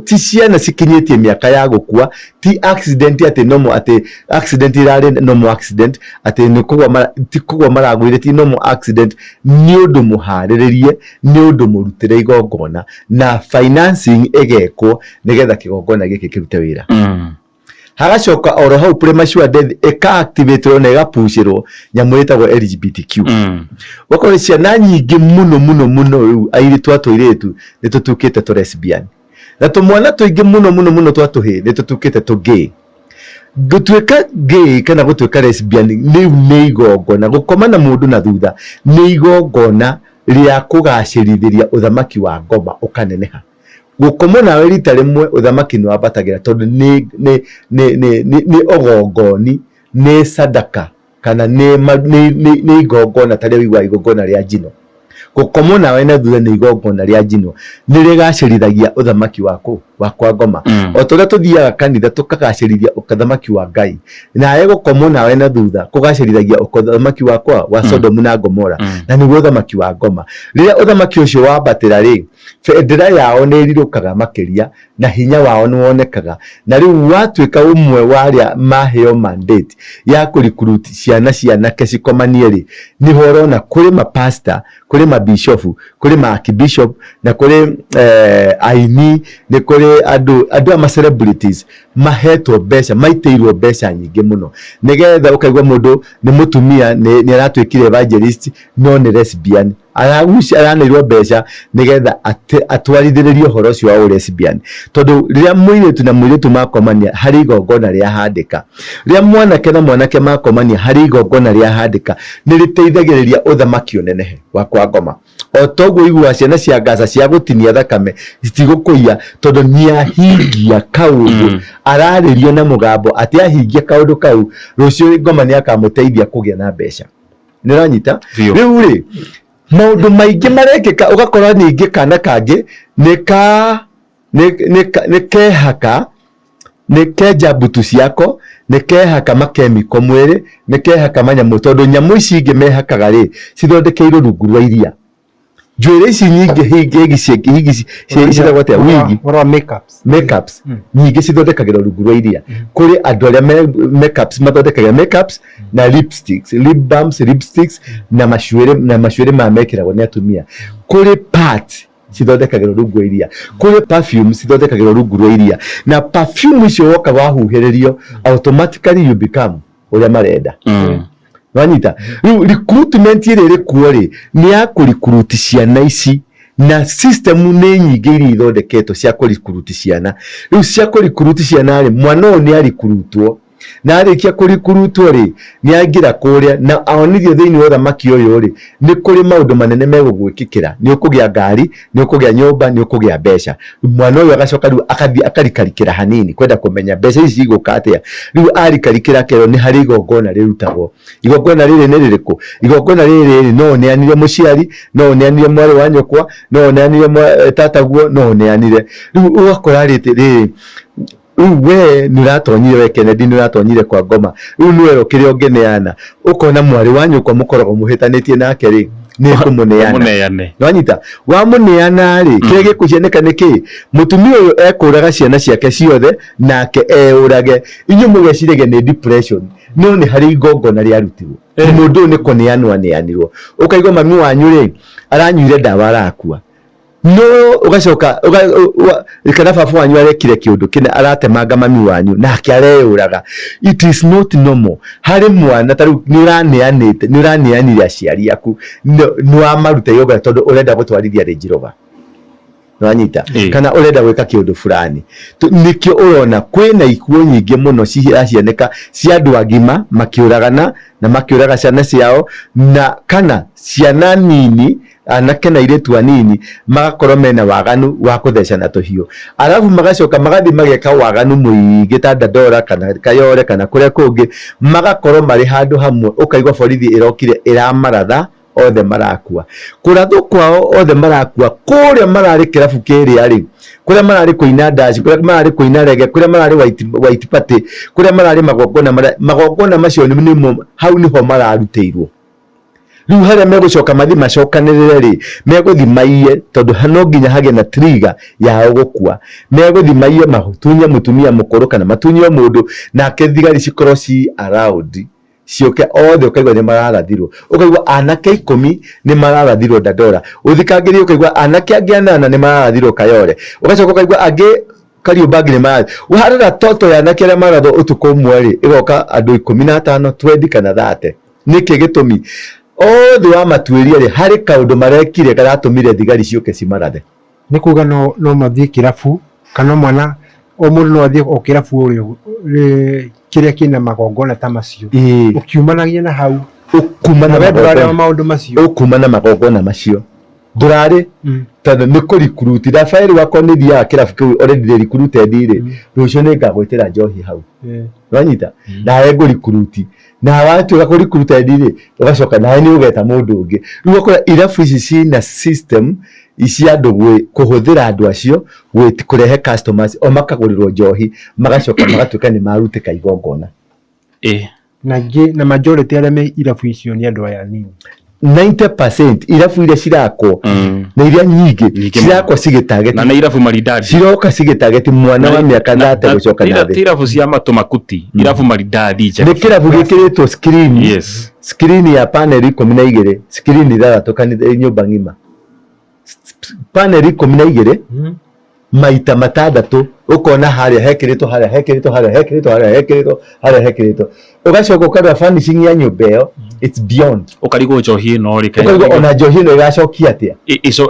ti ciana cikinyĩtie mĩaka ya gũkua, ti accident atĩ normal, atĩ accident irarĩ normal accident, atĩ nĩ kũgwa mara, ti kũgwa maragũire, ti normal accident, nĩ ũndũ mũharĩrĩrie, nĩ ũndũ mũrutĩre igongona, na financing ĩgekwo nĩgetha kĩgongona gĩkĩ kĩrute wĩra. Hagacoka oro hau premature death ĩka-activate-rwo na ĩgapushĩrwo nyamũ ĩtagwo LGBTQ. Ũgakora ciana nyingĩ mũno mũno mũno rĩu airĩtu a tũirĩtu nĩ tũtuĩkĩte tũ lesbian. Na tũmwana tũingĩ mũno mũno mũno twa tũhĩĩ nĩ tũtuĩkĩte tũ gay. Gũtuĩka gay kana gũtuĩka lesbian rĩu nĩ igongona, gũkoma na mũndũ na thutha nĩ igongona rĩa kũgacĩrithĩria ũthamaki wa ngoma ũkaneneha. Gũkomwo nawe rita rĩmwe ũthamaki nĩ wambatagĩra, tondũ nĩ ũgongoni, nĩ sadaka, kana nĩ igongona ta rĩa ũiguaga igongona rĩa njino. Gũkomwo nawe na thutha nĩ igongona rĩa njino, nĩ rĩgacĩrithagia ũthamaki waku wa kwa ngoma. O ta ũrĩa tũthiaga kanitha tũkagacĩrithia ũthamaki wa Ngai, nawe gũkomwo nawe na thutha kũgacĩrithagia ũthamaki wakwa wa Sodomu na Gomora, na nĩguo ũthamaki wa ngoma. Rĩrĩa ũthamaki ũcio wambatĩra rĩ, bendera yao nĩ ĩrirũkaga makĩria na hinya wao nĩ wonekaga, na rĩu watuĩka ũmwe wa arĩa maheo mandate ya kũ-recruit ciana cianake cikomanie rĩ, nĩho ũrona kũrĩ mapastor, kũrĩ mabishofu, kũrĩ ma archbishop, na kũrĩ aini, nĩ kũrĩ andũ aya ma celebrities mahetwo mbeca, maitĩirwo mbeca nyingĩ mũno, nĩgetha ũkaigua mũndũ nĩ mũtumia nĩ aratuĩkire evangelist no nĩ lesbian, araneirwo mbeca nĩgetha atwarithĩrĩrie ũhoro ũcio wa lesbian, tondũ rĩrĩa mũirĩtu na mũirĩtu makomania harĩ igongona rĩa handĩka, rĩrĩa mwanake na mwanake makomania harĩ igongona rĩa handĩka, nĩ rĩteithagĩrĩria ũthamaki ũnenehe wa kwa ngoma. O toguo iguaga ciana cia Gaza cia gũtinia thakame citigũkũiya, tondũ nĩahingia kaũndũ, ararĩrio na mũgambo atĩ ahingia kaũndũ kau rũciũ ngoma nĩakamũteithia kũgĩa na mbeca. Nĩ ũranyita? Rĩu rĩ, maũndũ maingĩ marekĩka, ũgakora ningĩ kana kangĩ nĩ kehaka, nĩ kenja mbutu ciako, nĩ kehaka makemiko mwĩrĩ, nĩ kehaka manyamũ, tondũ nyamũ ici ingĩ mehakaga rĩ, cithondekeirwo rungu rwa iria. Njuĩrĩ ici nyingĩ higi ciĩtagwo atĩa? Wigi. Ũhoro wa makeups. Makeups. Nyingĩ cithondekagĩrwo rungu rwa iria. Kũrĩ andũ arĩa makeups mathondekagĩra makeups na lipsticks, lip balms, lipsticks na macuĩrĩ maya mekĩragwo nĩ atumia. Kũrĩ parts cithondekagĩrwo rungu rwa iria, kũrĩ perfume cithondekagĩrwo rungu rwa iria, na perfume icio woka wahuhĩrĩrio automatically you become ũrĩa marenda. Wanyita? Rĩu recruitment ĩrĩa ĩrĩ kuo rĩ, nĩ ya kũrikuruti ciana ici, na system nĩ nyingĩ iria ithondeketwo cia kũrikuruti ciana. Rĩu cia kũrikuruti ciana rĩ, mwana ũyũ nĩ arikurutwo, na arĩkia kũrikurutwo rĩ, nĩ aingĩra kũrĩa na onithio thĩinĩ wa ũthamaki ũyũ rĩ, nĩ kũrĩ maũndũ manene megũgwĩkĩkĩra, nĩ ũkũgĩa ngari, nĩ ũkũgĩa nyũmba, nĩ ũkũgĩa mbeca. Mwana ũyũ agacoka rĩu akathiĩ akarikarikĩra hanini kwenda kũmenya mbeca ici cigũka atĩa. Rĩu arikarikĩra akerwo nĩ harĩ igongona rĩrutagwo. Igongona rĩrĩ nĩ rĩrĩkũ? Igongona rĩrĩ rĩ, no ũneanire mũciari, no ũneanire mwarĩ wa nyũkwa, no ũneanire tataguo, no ũneanire. Rĩu ũgakora rĩrĩ, rĩu we nĩ ũratonyire, we Kennedy nĩ ũratonyire kwa ngoma, rĩu nĩ werwo kĩrĩa ũngĩneana, ũkona mwarĩ wa nyũkwa mũkoragwo mũhĩtanĩtie nake rĩ, Nĩ kũmũneana. Mũneane. Nwanyita wamũneana rĩ, kĩrĩa gĩkũhianĩka nĩ kĩ? Mũtumia ũyũ ekũraga ciana ciake ciothe nake eũrage. Inyuĩ mũgeciragia nĩ depression, no nĩ harĩ igongona rĩarutirwo. Mũndũ ũyũ nĩ kũneanwo aneanirwo. Ũkaigua mami wanyu rĩ, aranyuire ndawa arakua. No ũgacoka kana baba wanyu arekire kĩũndũ kĩna, aratemanga mami wanyu nake areyũraga. It is not normal harĩ mwana. Ta rĩu nĩ ũraneanĩte, nĩ ũraneanire aciari aku, nĩ wamaruta igongona tondũ ũrenda gũtwarithia Range Rover, nĩwanyita? Kana ũrenda gwĩka kĩũndũ fulani. Nĩkĩo ũrona kwĩna ikuũ nyingĩ mũno ciracianĩka cia andũ agima makĩũragana na makĩũraga ciana ciao, na kana ciana nini, anake na airĩtu anini, magakorwo mena waganu wa kũthecana tũhiũ, arabu magacoka magathiĩ mageka waganu mũingĩ ta Dandora kana Kayore kana kũrĩa kũngĩ, magakorwo marĩ handũ hamwe. Ũkaigua borithi ĩrokire ĩramaratha othe, marakua. Kũrathwo kwao othe marakua kũrĩa mararĩ kĩrabu kĩrĩa rĩ, kũrĩa mararĩ kũina ndaci, kũrĩa mararĩ kũina reggae, kũrĩa mararĩ white party, kũrĩa mararĩ magongona, magongona macio nĩmo hau nĩho mararutĩirwo. Rĩu harĩa megũcoka mathiĩ macokanĩrĩre rĩ, megũthiĩ maiye, tondũ no nginya hagĩe na trigger yao gũkua. Megũthiĩ maiye, matunye mũtumia mũkũrũ kana matunye o mũndũ, nake thigari cikorwo ci around, ciũke othe. Ũkaigua nĩ mararathirwo, ũkaigua anake 10 nĩ mararathirwo Dandora, ũthikangĩrie ũkaigua anake angĩ anana nĩ mararathirwo Kayore, ũgacoka ũkaigua angĩ Kariũmbangi nĩ marathi. Warora toto ya anake arĩa marathwo ũtukũ ũmwe rĩ, ĩgoka andũ 15, 20 kana 30. Nĩkĩ gĩtũmi? Othe wamatuĩria rĩ, harĩ kaũndũ marekire karatũmire thigari ciũke cimarathe. Nĩ kuga no mathiĩ kĩrabu, kana mwana o mũndũ no athiĩ o kĩrabu ũrĩa kĩrĩa kĩna magongona ta macio, ũkiumanagia na hau. Ũkuma na we ndũrarĩ magongona. Maũndũ macio. Ũkuma na magongona macio ndũrarĩ, tondũ nĩ kũrikuruti. Rafael wakwa nĩ thiaga kĩrabu kĩu already ndĩ recruited rĩ, rũciũ nĩ ngagwĩtĩra njohi hau. Wanyita nawe ngũrikuruti, na watuĩka kũrikuruted rĩ, ũgacoka nawe nĩ ũgeta mũndũ ũngĩ. Rĩu ũgakora irabu ici cina system cia andũ kũhũthĩra andũ acio kũrehe customers, o makagũrĩrwo njohi, magacoka magatuĩka nĩ marutĩka igongona. Na ingĩ na majority arĩa me irabu icio nĩ andũ aya anini. 90% irabu iria cirakwo na iria nyingĩ Nyingĩ mũno. cirakwo cigĩtageti Na nĩ irabu maridadi. Ciroka cigĩtageti mwana wa mĩaka 30 gũcoka na Ti thĩ. irabu cia matũ makuti, irabu maridadi njega. Nĩ kĩrabu gĩkĩrĩtwo screen, screen ya panel 12, screen ithathatũ kanitha, nyũmba ng'ima panel 12 maita matandatũ. Ũkona harĩa hekĩrĩtwo, harĩa hekĩrĩtwo, harĩa hekĩrĩtwo, harĩa hekĩrĩtwo, harĩa hekĩrĩtwo. Ũgacoka ũkarora furnishing ya nyũmba ĩyo, it's beyond. Ũkarigwo njohi ĩno rĩ, ũkaigua ona njohi ĩno ĩgacokia atĩa.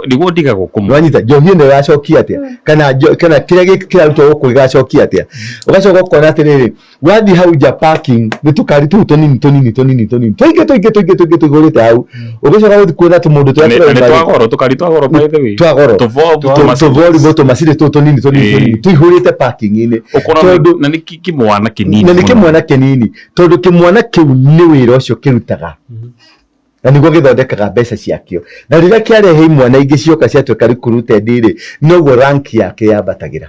Nĩguo ndigagwo kũmwe. Wanyita njohi ĩno ĩgacokia atĩa, kana kĩrĩa gĩkĩ kĩrarutwo gũkũ gĩgacokia atĩa. Ũgacoka ũkona atĩrĩrĩ, wathiĩ hau nja parking, nĩ tũkari tũu tũnini tũnini tũnini tũnini tũingĩ tũingĩ tũingĩ tũingĩ tũihũrĩte hau. Ũgĩcoka gũthiĩ kuona tũmũndũ tũrĩa Na nĩ tũrauma rĩ, twa goro, tũkari twa goro, by the way. Twa goro. Tũvovu, tũmacini. Tũvorivo, tũmacini tũu tũnini tũnini tũnini tũihũrĩte parking-inĩ. Ũkona na nĩ kĩmwana kĩnini Na nĩ mũno. Kĩmwana kĩnini, tondũ kĩmwana kĩu nĩ wĩra ũcio kĩrutaga na nĩguo gĩthondekaga mbeca ciakĩo, na rĩrĩa kĩarehe imwana ingĩ cioka ciatuĩka recruited rĩ, noguo rank yake yambatagĩra.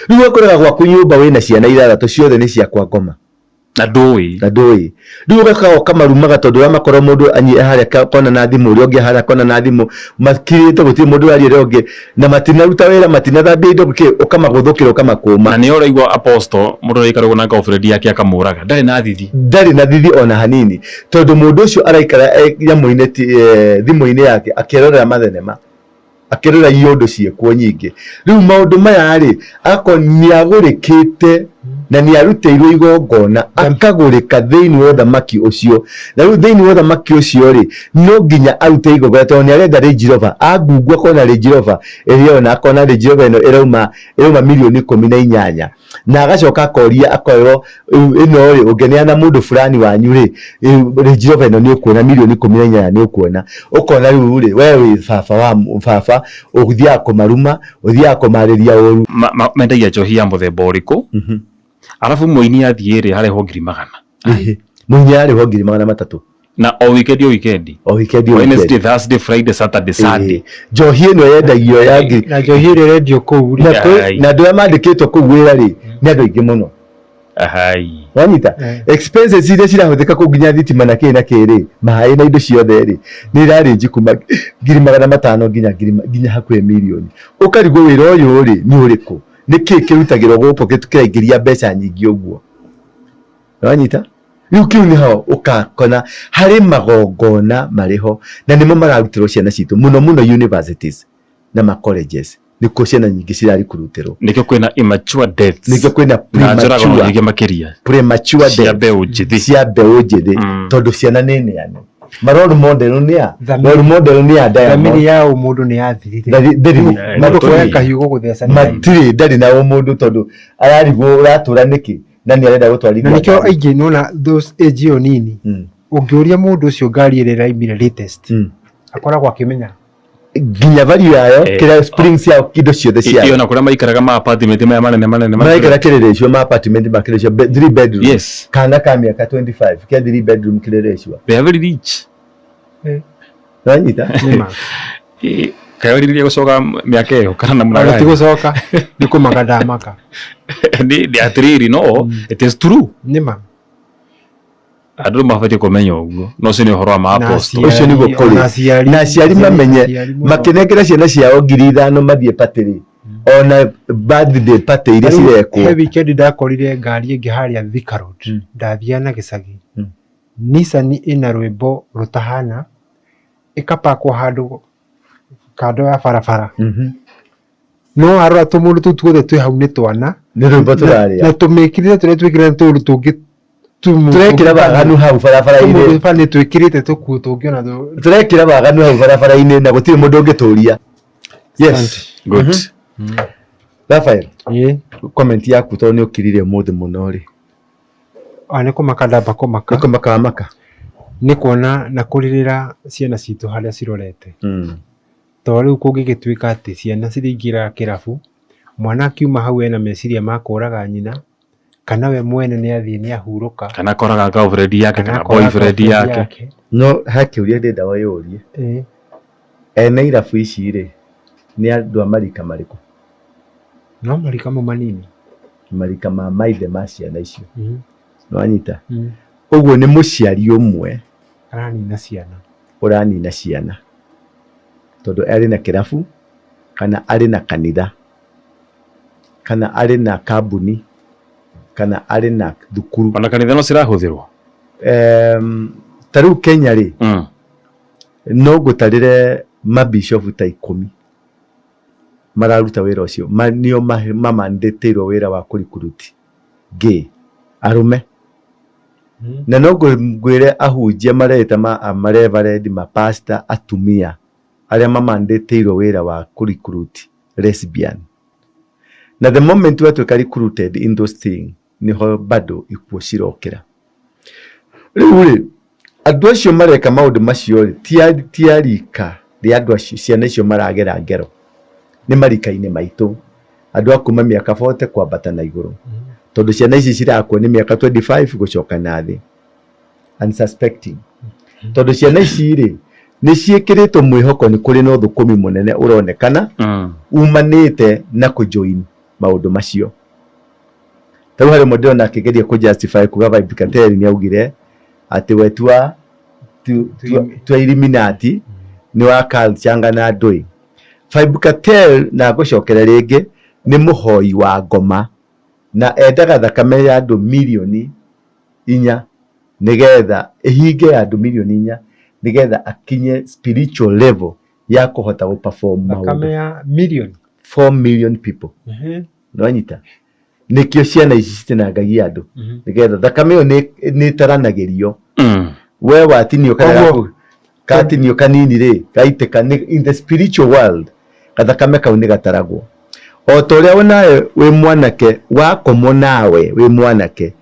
Rĩu ũgakoraga gwaku nyũmba wĩna ciana ithathatũ, ciothe nĩ cia kwa ngoma. Na ndũĩ. Na ndũĩ. Rĩu ũgakaga ũkamarumaga, tondũ ũramakorwo mũndũ harĩa kona na thimũ, ũrĩa ũngĩ harĩa kona na thimũ, makirĩte, gũtirĩ mũndũ ũraria ũrĩa ũngĩ, na matinaruta wĩra, matinathambia indo kĩ, ũkamagũthũkĩra, ũkamakũma. Na nĩ ũraigua apostle, mũndũ araikara ũguo na girlfriend yake akamũraga, ndarĩ na thithi. Ndarĩ na thithi ona hanini, tondũ mũndũ ũcio araikara nyamũ-inĩ, thimũ-inĩ yake, akĩrorera mathenema, akĩrora iũndũ ciĩkuo nyingĩ. Rĩu maũndũ maya rĩ, agakorwo nĩ agũrĩkĩte na nĩ arutĩirwo igongona, akagũrĩka thĩinĩ wa ũthamaki ũcio. Na rĩu thĩinĩ wa ũthamaki ũcio rĩ, no nginya arute igongona, tondũ nĩ arenda Range Rover. Angungua akona Range Rover ĩrĩa ona akona Range Rover ĩno ĩrauma mirioni 18, na agacoka akoria, akorwo rĩu ĩno rĩ, ũngĩneana mũndũ fulani wanyu rĩ, Range Rover ĩno nĩ ũkuona mirioni 18, nĩ ũkuona. Ũkona rĩu rĩ, we wĩ baba wa baba, ũthiaga kũmaruma, ũthiaga kũmarĩria ũru. Mendagia njohi ya mũthemba ũrĩkũ? Arabu mũini athiĩ rĩ, harehwo 100,000. Ĩhĩ. Mũini ararĩhwo 300,000. Na o weekend, o weekend. O weekend, o weekend. Wednesday, Thursday, Friday, Saturday, Sunday. Ĩhĩ. Njohi ĩno yendagio ya ngiri Na njohi ĩrĩa ĩrendio kũu rĩ, na Ai. Na andũ arĩa mandĩkĩtwo kũu wĩra rĩ, nĩ andũ aingĩ mũno. Ahai. Wanyita? Expenses iria cirahũthĩka kũu nginya thitima na kĩ na kĩ rĩ, maĩ na indo ciothe rĩ, nĩ irarĩnji kuma 500,000 nginya nginya hakuhĩ mirioni. Ũkarigwo wĩra ũyũ rĩ nĩ ũrĩkũ? Nĩ kĩ kĩrutagĩrwo gũkũ kĩraingĩria mbeca nyingĩ ũguo? Wanyita? Rĩu kĩu nĩho ũkakona harĩ magongona marĩ ho na nĩmo mararutĩrwo ciana citũ mũno mũno universities na ma colleges nĩkuo ciana nyingĩ cirarikurutĩrwo. Nĩkĩo kwĩna immature deaths. Nĩkĩo kwĩna na njũragano nyingĩ makĩria premature cia deaths mbeũ njĩthĩ. Cia mbeũ njĩthĩ, tondũ ciana nĩ neane. Ma role model nĩ a role model nĩ a Thamiri Diamond. ya ũmũndũ nĩ yathirire. Thiri. Mũndũ kuoya kahiũ gũgũtheca nĩ raithi. Matirĩ, ndarĩ na ũmũndũ tondũ ararigwo ũratũra nĩkĩ na nĩ arenda Na gũtwarithia nĩkĩo ngari. aingĩ nona those age ĩyo nini, ũngĩũria mũndũ ũcio ngari ĩrĩa ĩraimire latest, akoragwo akĩmenya nginya value yayo, kĩrĩa springs yayo, indo ciothe Iyo ciayo. na kũrĩa maikaraga ma apartment maya manene manene. Maraikara kĩrĩrĩcua ma apartment ma kĩrĩrĩcua, three bedroom. Kana ka mĩaka 25 kĩa three bedroom kĩrĩrĩcua. They are very rich. Wanyita? Nĩma. Kaĩ wĩrirĩria gũcoka mĩaka ĩyo kana namna Ona ti gani? gũcoka, nĩ kũmaka ndamaka. Nĩ atĩrĩrĩ, no it is true. Nĩma. Andũ mabatiĩ kũmenya ũguo, no ũcio nĩ ũhoro wa ma Na apostle. Ũcio nĩguo aciari- kũrĩ. ona aciari, Na aciari mamenye aciari mũno. makĩnengera ciana ciao 5,000 mathiĩ party rĩ, ona birthday party iria Rĩu, cirekwo. he weekend ndakorire ngari ĩngĩ harĩa Thika Road, ndathiaga na gĩcagi, Nissan ĩna rwĩmbo rũtahana, ĩkapakwo handũ kando ya barabara, no warora tũmũndũ tũu tuothe twĩ hau nĩ twana. Nĩ rwĩmbo Na tũrarĩa. Tũmĩkĩrĩte tũrĩa twĩkĩrĩte tũũndũ tũngĩ. Tũrekĩra waganu hau barabara-inĩ. Nĩ twĩkĩrĩte tũkuo tũngĩ ona Tũrekĩra waganu hau barabara-inĩ na gũtirĩ mũndũ ũngĩtũria. Yes. Good. Raphael, Ĩĩ. comment yaku tondũ nĩ ũkirire ũmũthĩ mũno rĩ. Ah, nĩ kũmaka ndamba kũmaka. Nĩ kũmaka wamaka. Nĩ kuona na kũrĩrĩra ciana citũ harĩa cirorete. Tondũ rĩu kũngĩgĩtuĩka atĩ ciana ciraingĩra kĩrabu, mwana akiuma hau ena meciria ma kũraga nyina, kana we mwene nĩ athiĩ nĩ ahurũka, kana akoraga girlfriend yake kana akoraga boyfriend yake. No he kĩũria ndĩrenda wĩyũrie. Ene irabu ici rĩ, nĩ andũ a marika marĩkũ? No marika mau manini. Marika ma maithe ma ciana icio. Nĩwanyita? Ũguo nĩ mũciari ũmwe aranina ciana. Ũranina ciana. Tondũ arĩ na kĩrabu, kana arĩ na kanitha, kana arĩ na kambuni, kana arĩ na thukuru. Ona kanitha no cirahũthĩrwo? Ta rĩu Kenya rĩ, no ngũtarĩre mabishopu ta 10 mararuta wĩra ũcio, nĩo mamandĩtĩirwo wĩra wa kũrikuruti gay arũme. Na no ngwĩre ahunjia mareta mareverend, mapasta, atumia arĩa mamandĩtĩirwo wĩra wa kũrikuruti lesbian. Na the moment watuĩka recruited in those things, nĩho bado ikuũ cirokĩra. Rĩu rĩ, andũ acio mareka maũndũ macio rĩ, ti a rika rĩa andũ acio, ciana icio maragera ngero. Nĩ marika-inĩ maitũ. Andũ a kuma mĩaka 40 kwambata na igũrũ. Tondũ ciana ici cirakua nĩ mĩaka 25 gũcoka na thĩ. Unsuspecting. Tondũ ciana ici rĩ, nĩ ciĩkĩrĩtwo mwĩhoko nĩ kũrĩ na ũthũkũmi mũnene ũronekana umanĩte na kũjoin maũndũ macio. Ta rĩu harĩ ũmwe ndĩrona akĩgeria kũ justify kuga Vibe Cartel nĩ augire atĩ we tua Illuminati nĩ wa culture na ndũĩ. Vibe Cartel, na ngũcokera rĩngĩ, nĩ mũhoi wa ngoma na endaga thakame ya andũ 4 million nĩgetha ĩhinge ya andũ 4 million nĩgetha akinye spiritual level ya kũhota gũ perform Thakame maũndũ. ya million. 4 million people. Nĩwanyita? Nĩkĩo ciana ici citinangagia andũ nĩgetha thakame ĩyo nĩ ĩtaranagĩrio. We watinio kana katinio kanini rĩ, gaitĩka in the spiritual world gathakame kau nĩ gataragwo. O ta ũrĩa nawe wĩ mwanake wakomwo nawe wĩ mwanake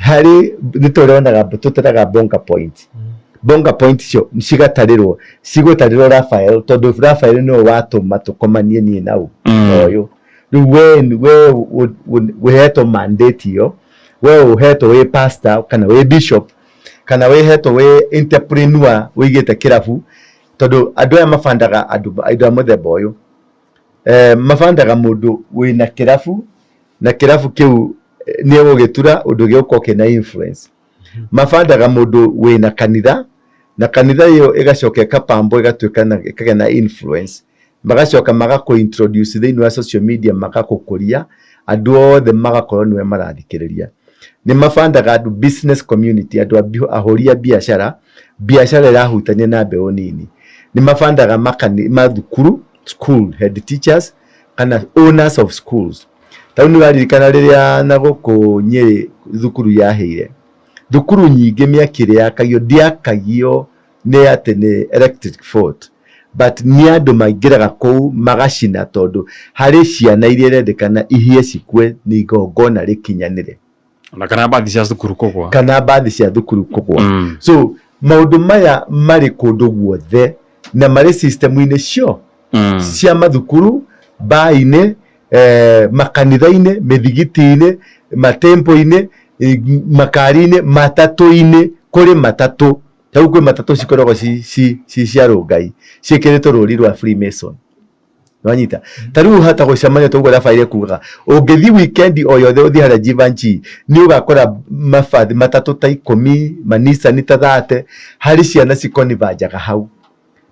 harĩ nĩ ta ũrĩa wonaga tũtaraga bonga point. Bonga point icio cigatarĩrwo, cigũtarĩrwo Raphael tondũ Raphael nĩwe watũma tũkomanie niĩ na ũyũ. Rĩu we ũhetwo mandate ĩyo, we ũhetwo wĩ pastor kana wĩ bishop kana wĩhetwo wĩ entrepreneur wĩigĩte kĩrabu, tondũ andũ aya mabandaga andũ a mũthemba ũyũ, mabandaga mũndũ wĩna kĩrabu na kĩrabu kĩu Nĩ egũgĩtura ũndũ gĩgũkorwo kĩna influence. Mabandaga mũndũ wĩna kanitha, na kanitha ĩyo ĩgacoka ĩkapambwo, ĩgatuĩka na ĩkagĩa na influence, magacoka magakũ introduce thĩinĩ wa social media, magagũkũria, andũ othe magakorwo nĩwe marathikĩrĩria. Nĩ mabandaga andũ business community, andũ ahũri a biacara, biacara ĩrahutania na mbeũ nini. Nĩ mabandaga mathukuru, school head teachers kana owners of schools. Ta rĩu nĩ ũraririkana rĩrĩa na gũkũ Nyĩrĩ thukuru yahĩire, thukuru nyingĩ mĩaki ĩrĩa yakagio ndĩakagio nĩ atĩ nĩ electric fault, but nĩ andũ maingĩraga kũu magacina, tondũ harĩ ciana iria irendekana ihĩe cikue nĩ igongona rĩkinyanĩre. Ona kana mbathi cia cukuru kũgwa. Kana mbathi cia thukuru kũgwa. So maũndũ maya marĩ kũndũ guothe na marĩ system-inĩ cio cia mathukuru, mbaa-inĩ, makanitha-inĩ, mĩthigiti-inĩ, matempo-inĩ, makari-inĩ, matatũ-inĩ. Kũrĩ matatũ tarĩu, kwĩ matatũ cikoragwo ci cia rũngai ciĩkĩrĩtwo rũri rwa Freemason. Nwanyita? Ta rĩu hata gũcemania toguo Rafael kugaga, ũngĩthiĩ weekend o yothe, ũthiĩ harĩa Givenchy, nĩ ũgakora mabathi matatũ ta 10, manisani ta 30, harĩ ciana cikonibanjaga hau,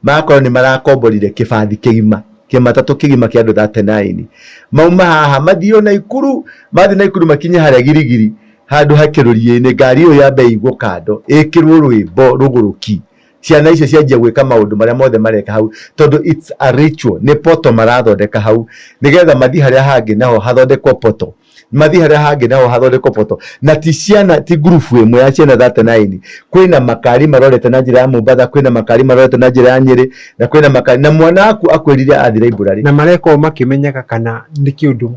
magakorwo nĩ marakomborire kĩbathi kĩgima, kĩmatatũ kĩgima kĩa andũ 39, mauma haha mathiĩ Naikuru, mathiĩ Naikuru makinye harĩa Girigiri handũ hakĩrũria-inĩ, ngari ĩyo yambe ĩigwo kando, ĩkĩrwo rwĩmbo rũgũrũki, ciana icio cianjia gwĩka maũndũ marĩa mothe mareka hau, tondũ it's a ritual. Nĩ poto marathondeka hau nĩgetha mathiĩ harĩa hangĩ naho hathondekwo poto, mathiĩ harĩa hangĩ naho hathondekwo poto. Na ti ciana, ti ngurubu ĩmwe ya ciana 39. Kwĩna makari marorete na njĩra ya Mombatha, kwĩna makari marorete na njĩra ya Nyĩrĩ, na kwĩna makari na mwana waku akwĩrire athiĩ library. Na mareka makĩmenyaga kana nĩ kĩũndũ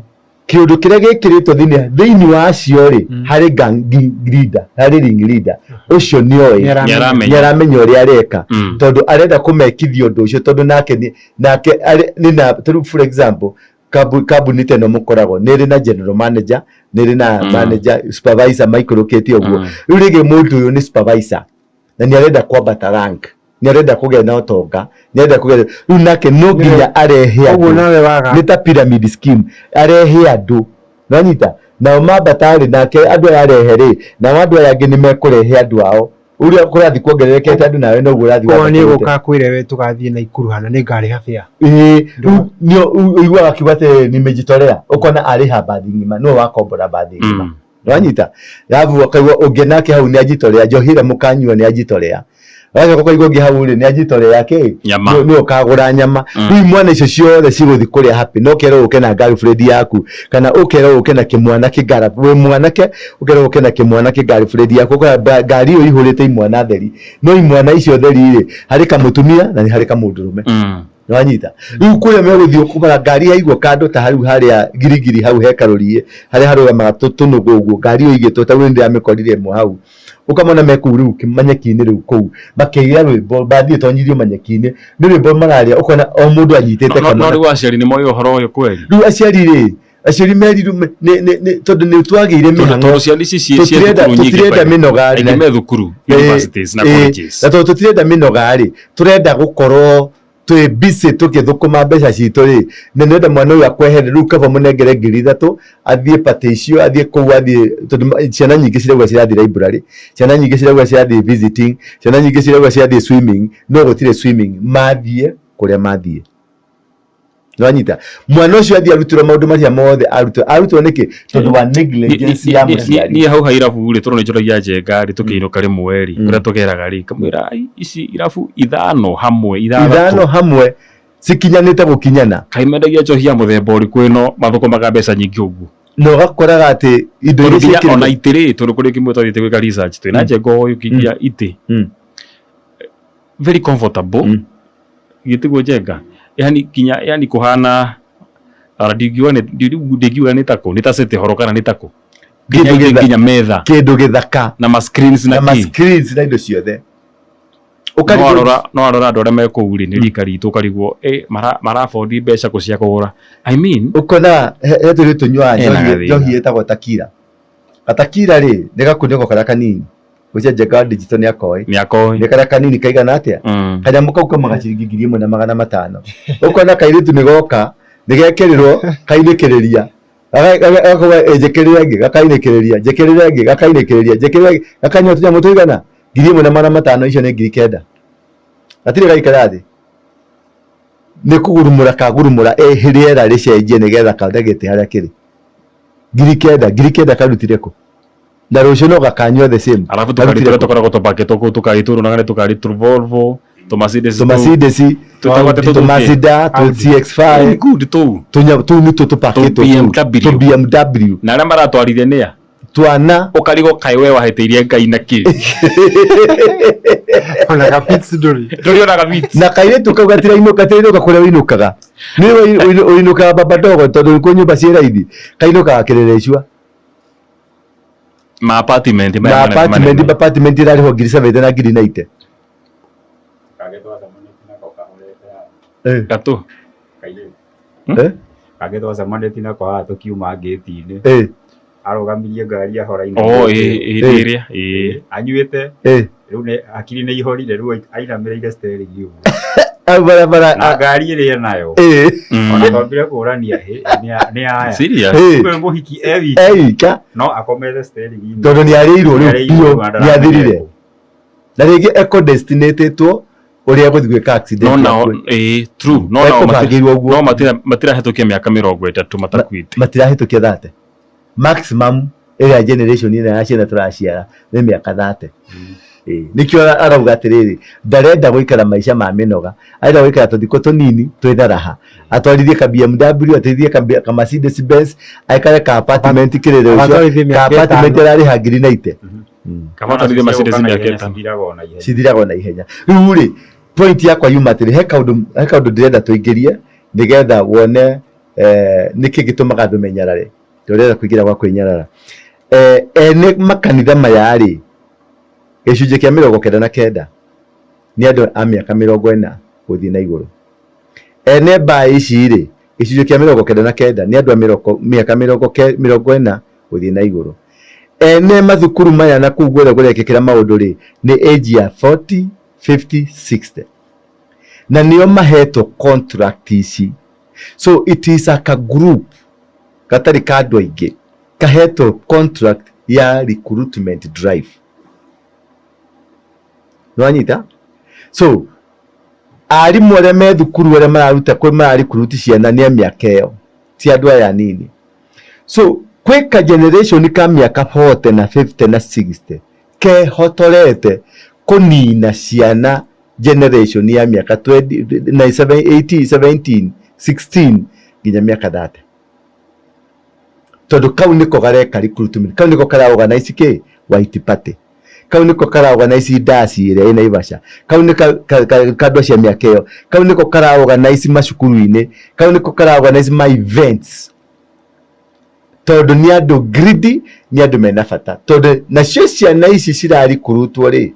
Kĩũndũ kĩrĩa gĩkĩrĩtwo thĩinĩ wa acio rĩ, harĩ gang leader, harĩ ring leader ũcio nĩoĩ. Nĩaramenya. Nĩaramenya ũrĩa areka, tondũ arenda kũmekithia ũndũ ũcio, tondũ nake nake nĩ na tarĩu, for example, kambuni ta ĩno mũkoragwo nĩ ĩrĩ na general manager, nĩ ĩrĩ na manager, supervisor, maikũrũkĩte ũguo. Rĩu rĩngĩ mũndũ ũyũ nĩ supervisor na nĩ arenda kwambata rank, nĩ arenda kũgĩa na ũtonga, nĩ arenda kũgĩa. Rĩu nake no nginya arehe Ũguo andũ. Nawe waga. Nĩ ta pyramid scheme, arehe andũ, nanyita nao mambata rĩ, nake andũ aya arehe rĩ, nao andũ aya angĩ nĩ mekũrehe andũ ao. Ũrĩa kũrathiĩ kuongererekete andũ, nawe noguo ũrathiĩ Koguo nĩ wambatĩte. gũka kwĩre we tũgathiĩ Naikuru hana nĩ ngarĩha bĩa. Ĩĩ, rĩu nĩ ũiguaga akiuga atĩ nimejitolea, ũkona arĩha mbathi ng'ima, nĩwe wakombora mbathi ng'ima. Nĩwanyita? Alafu ũkaigua ũngĩ nake hau nĩ ajitolea njohi ĩrĩa mũkanyua, nĩ ajitolea. Ũgacoka ũkaigua ũngĩ hau rĩ, nĩ ajitolea kĩ. Nyama. Nĩ ũkagũra nyama. Rĩu imwana icio ciothe cigũthiĩ kũrĩa happy, no ũkerwo ũke na girlfriend yaku, kana ũkerwo ũke na kĩmwana kĩngara wĩ mwanake, ũkerwo ũke na kĩmwana kĩ girlfriend yaku. Ũkora ngari ĩyo ihũrĩte imwana theri, no imwana icio theri rĩ, harĩ kamũtumia na nĩ harĩ kamũndũrũme. Nĩwanyita? Rĩu kũrĩa megũthiĩ ũkũmara ngari yaigwo kando, ta hau harĩa Girigiri, hau he karũriĩ harĩa harũgamaga tũnũgũ ũguo, ngari ĩyo igĩtwo ta rĩu nĩndĩramĩkorire ĩmwe hau, ũkamona me kũu rĩu manyeki-inĩ, rĩu kũu makĩgĩa rwĩmbo, mbathi ĩtonyithio manyeki-inĩ, nĩ rwĩmbo mararĩa, ũkona o mũndũ anyitĩte No kamwana. rĩu aciari nĩ moĩ ũhoro ũyũ kweri? Rĩu aciari rĩ, aciari merirwo tondũ nĩ twagĩire Tondũ mĩhang'o. tondũ ciana ici ciĩ Tũtirenda thukuru nyingĩ tũtirenda by the mĩnoga rĩ, aingĩ me thukuru, universities na colleges. Na tondũ tũtirenda mĩnoga rĩ, tũrenda gũkorwo twĩ busy tũgĩthũkũma mbeca citũ rĩ, na nĩrenda mwana ũyũ akwehere. Rĩu kaba mũnengere 3,000 athiĩ party icio, athiĩ kũu, athiĩ, tondũ ciana nyingĩ cirauga cirathiĩ library, ciana nyingĩ cirauga cirathiĩ visiting, ciana nyingĩ cirauga cirathiĩ swimming, no gũtirĩ swimming, mathiĩ kũrĩa mathiĩ. Nĩwanyita? Mwana ũcio athiĩ arutirwo maũndũ marĩa mothe arutirwo, arutirwo nĩkĩ? Tondũ wa negligence ya mũciari. Niĩ hau ha irabu rĩ, tondũ nĩ njũragia njenga rĩ, tũkĩinũka rĩmwe rĩ, kũrĩa tũgeraga rĩ, ngamwĩra, "Ai, ici irabu ithano hamwe, ithano ithathatũ hamwe cikinyanĩte gũkinyana." Kaĩ mendagia njohi ya mũthemba ũrĩkũ ĩno mathũkũmaga mbeca nyingĩ ũguo? Na ũgakoraga atĩ indo Tondũ iria nginya ona ciĩkĩrĩtwo itĩ rĩ, tondũ kũrĩ kĩmwe twathiĩte gwĩka research twĩna njenga ũyũ, ũkĩingĩra itĩ very comfortable, gĩtiguo njenga, yani nginya yani kũhana ona ndingiuga ndingiuga nĩ takũ, nĩ ta City Hall kana nĩ takũ, nginya Kĩndũ itĩ, nginya metha kĩndũ gĩthaka na ma screens na na ma kĩ screens na indo ciothe. No Ũkarigwo arora, no arora andũ arĩa me kũu rĩ, nĩ rika ritũ, ũkarigwo marabondi mbeca kũ cia kũgũra, I mean. Ũkona he tũirĩtu tũnyuaga Ena njohi gathĩna. njohi ĩtagwo takira. Gatakira rĩ, nĩ gakunĩko karĩa kanini, gwĩcia njenga wa digital nĩ akoĩ. Nĩ akoĩ. Nĩ karĩa kanini kaigana atĩa? Kanyamũ kau kaumaga ciringi 1,500. Ũkona kairĩtu nĩ goka, nĩ gekĩrĩrwo kainĩkĩrĩria. Gakauga njĩkĩrĩre ĩngĩ, gakainĩkĩrĩria, njĩkĩrĩre ĩngĩ, gakainĩkĩrĩria, njĩkĩrĩre ĩngĩ, gakanyua tũnyamũ tũigana 1500, icio nĩ 9,000. Gatirĩ gaikara thĩ, nĩ kũgurumũra kagurumũra rĩera rĩcenjie nĩgetha kaone gĩtĩ harĩa kĩrĩ. 9,000, 9,000 karutire kũ? Na rũciũ no gakanyua the same. Arabu tukari Karutire turia kũ? tukoragwo tũpakĩtwo kũu tũkari tũrũnaga nĩ tukari tũ Volvo, tũ Mercedes, tũ Mercedes, tũtagwo atĩ tũ tũtũkĩ. Mazda, tũ Audi. CX5. Good tũu. Tũnya tũu nĩtũ tũpakĩtwo Tũ kũu. BMW. Tũ BMW. Na arĩa maratwarithia nĩa? Twana. Ũkarigwo kaĩ we wahĩtĩirie Ngai na kĩ? Ona ka Vitz ndũrĩ. Ndũrĩ ona ga Vitz. Na kairĩtu kau gatirainũka, gatirainũka kũrĩa ũinũkaga. Nĩ ũinũkaga baba ndogo tondũ kwĩ nyũmba ciĩ raithi. Kainũkaga kĩrĩrĩcua. Ma apartment Na maya manene apartment, manene. apartment ĩrarĩhwo 70,000 na 90,000. Kangĩ twacemanĩtie nako kahorete haha. Gatũ. Kairĩtu. Eh? Kangĩ twacemanĩtie nako haha tũkiuma ngĩti-inĩ. Arũgamirie ngari ahora Oh, ĩ ĩ ĩrĩa ĩ. Anyuĩte. Rĩu nĩ hakiri nĩ ihorire, rĩu ainamĩrĩire steering ũguo. Au barabara. Na ngari ĩrĩa enayo. Ona twambire kũrania nĩ aya. Serious? Kumbe mũhiki e wiki. E wika. No akomete steering-inĩ. Tondũ nĩ arĩirwo rĩu biũ, nĩ athirire. Na rĩngĩ eko destinatĩtwo ũrĩa egũthiĩ gwĩka accident. No nao ĩ true, no nao Ekũbangĩirwo ũguo. No matirahĩtũkia mĩaka 30 matakuĩte. Matirahĩtũkia 30. Maximum ĩrĩa generation ĩno ya ciana tũraciara nĩ mĩaka 30. Nĩkĩo arauga atĩrĩrĩ, ndarenda gũikara maica ma mĩnoga, arenda gũikara tũthikũ tũnini twĩna raha, atwarithie ka BMW, atwarithie ka Mercedes Benz, aikare ka apartment kĩrĩrĩ ũcio, Agatwarithie ka mĩaka apartment ĩtano. ararĩha 90,000. Kaba atwarithie Mercedes mĩaka ĩtano. Cithiraga o na ihenya. Cithiraga o na ihenya. Rĩu rĩ, point yakwa yuma atĩrĩ, he kaũndũ ndĩrenda tũingĩrie nĩgetha wone nĩkĩ gĩtũmaga andũ menyarare, tũrenda kũingĩra gwa kwĩnyarara. Ene makanitha maya rĩ, gĩcunjĩ kĩa 99 nĩ andũ a mĩaka 40 gũthiĩ na igũrũ. Ene mbaa ici rĩ, gĩcunjĩ kĩa 99 nĩ andũ a mĩaka 40 gũthiĩ na igũrũ. Ene mathukuru maya na kũu guothe kũrekĩkĩra maũndũ rĩ, nĩ age ya 40, 50, 60. Na nĩo mahetwo contract ici. So it is like a group gatarĩ ka andũ aingĩ kahetwo contract ya recruitment drive. Nĩwanyita? So arimũ arĩa me thukuru arĩa mararuta kwĩ mararecruit ciana nĩ a mĩaka ĩyo, ti andũ aya anini. So kwĩ ka generation ka mĩaka 40 na 50 na 60 kehotorete kũnina ciana generation ya mĩaka 20, na 7, 18, 17, 16 nginya mĩaka 30. Tondũ kau nĩko gareka recruitment, kau nĩko kara organize kĩ white party, kau nĩko kara organize ndaci ĩrĩa ĩ Naivasha, kau nĩ kandũ acio a mĩaka ĩyo, kau nĩko kara organize macukuru-inĩ, kau nĩko kara organize ma events. Tondũ nĩ andũ greedy, nĩ andũ mena bata. Tondũ nacio ciana ici cirarikurutwo rĩ,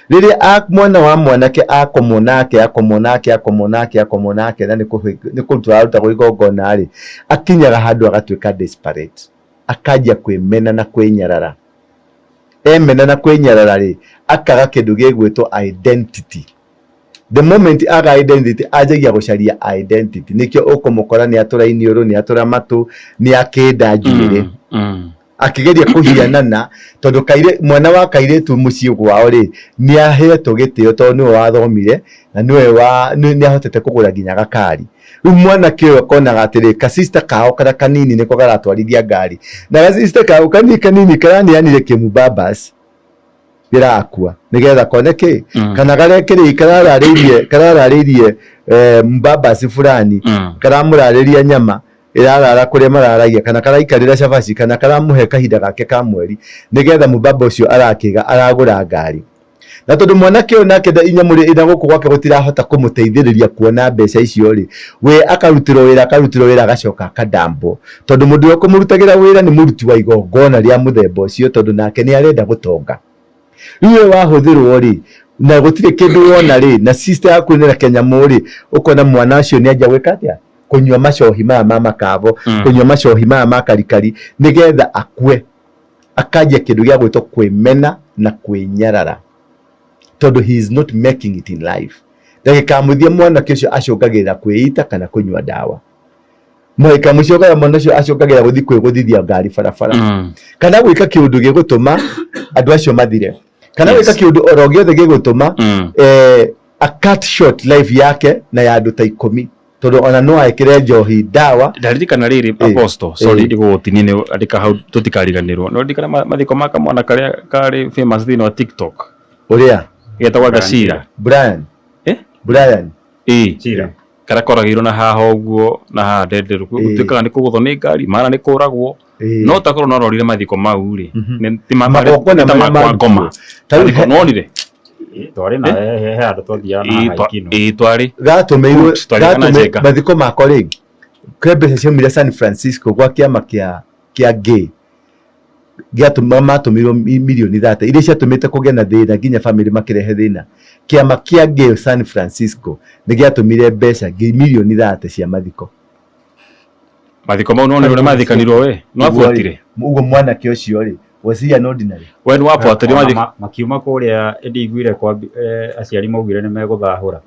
rĩrĩa mwana wa mwanake akomwo nake, akomwo nake, akomwo nake, akomwo nake, na nĩ kũrutwo ararutagwo igongona rĩ, akinyaga handũ agatuĩka desperate, akanjia kwĩmena na kwĩnyarara. Emena na kwĩnyarara rĩ, akaga kĩndũ gĩgwĩtwo identity. The moment aga identity, anjagia gũcaria identity. Nĩkĩo ũkũmũkora nĩ atũra iniũrũ, nĩ atũra matũ, nĩ akĩnda njuĩrĩ. Akĩgeria kũhianana, tondũ mwana wa kairĩtu mũciĩ gwao rĩ, nĩ ahetwo gĩtĩo tondũ nĩwe wathomire, na nĩwe nĩ ahotete kũgũra nginya gakari. Rĩu mwanake ũyũ akonaga atĩrĩ, ka sister kao karĩa kanini nĩko karatwarithia ngari. Na ka sister kao kanini kanini karaneanire kĩmubabas gĩrakua nĩgetha kone kĩ kana garekĩrĩ karararĩirie mbabasi fulani, karamũrarĩria nyama ĩrarara kũrĩa mararagia, kana karaikarĩra cabaci, kana karamũhe kahinda gake ka mweri nĩgetha mũbaba ũcio arakĩga aragũra ngari. Na tondũ mwanake ũyũ nake inyamũ ĩna gũkũ gwake gũtirahota kũmũteithĩrĩria kuona mbeca icio rĩ, we akarutĩrwo wĩra, akarutĩrwo wĩra, agacoka akadambwo, tondũ mũndũ ũrĩa ũkũmũrutagĩra wĩra nĩ mũruti wa igongona rĩa mũthemba ũcio, tondũ nake nĩ arenda gũtonga. Rĩu we wahũthĩrwo rĩ, na gũtirĩ kĩndũ wona rĩ, na sister yaku nĩ na kĩnyamũ rĩ, ũkona mwana ũcio nĩ anjia gwĩka atĩa? Kũnyua macohi maya ma makabo, kũnyua macohi maya ma karikari, nĩgetha akue. Akanjia kĩndũ gĩa gwĩtwo kwĩmena na kwĩnyarara, tondũ he is not making it in life. Ndagĩka ya mũthia mwanake ũcio acũngagĩrĩra kwĩita kana kũnyua ndawa. Mũhĩka mũcio ũkaya mwana ũcio acokagĩra gũthiĩ kwĩgũthithia ngari barabara kana gwĩka kĩũndũ gĩgũtũma andũ acio mathire kana gwĩka kĩũndũ oro gĩothe gĩgũtũma a cut short life yake na ya andũ ta 10 tondu ona no ekire njohi ndawa. Ndaririkana rĩrĩ, Apostle, sorry ndigũgũtinia, nĩ andĩka hau tũtikariganĩrwo. No ndirikana mathiko ma kamwana karĩa karĩ famous thĩinĩ wa TikTok ũrĩa getagwo Gacira. Brian. Eh? Brian. Ĩĩ. Chira. Karĩa koragĩirwo na haha ũguo na haha ndenderũ, gũtuĩkaga nĩ kũgũthwo nĩ ngari mara nĩ kũragwo, no takorwo no rorire mathiko mau rĩ, ti Magongona ta marĩa makwa ngoma. Ta rĩu Mathiko nonire. Twarĩ na he handũ twathiaga na haikino. Ĩĩ twarĩ. Gatũmĩirwo Good, twarĩ kana Njenga. Mathiko makwa rĩ, kwĩ mbeca ciaumire San Francisco gwa kĩama kĩa gay gĩatũma matũmĩirwo mirioni 30 iria ciatũmĩte kũgĩe na thĩna nginya family makĩrehe thĩna. Kĩama kĩa gay San Francisco nĩ gĩatũmire mbeca mirioni 30 cia mathiko. Mathiko mau nonire ũrĩa mathikanirwo we no abuatire. Ũguo mwanake ũcio rĩ, was he an ordinary? We nĩ wabuatire Ona mathiko. Makiuma kũrĩa ndiguire kwa aciari maugire nĩ megũthahũra.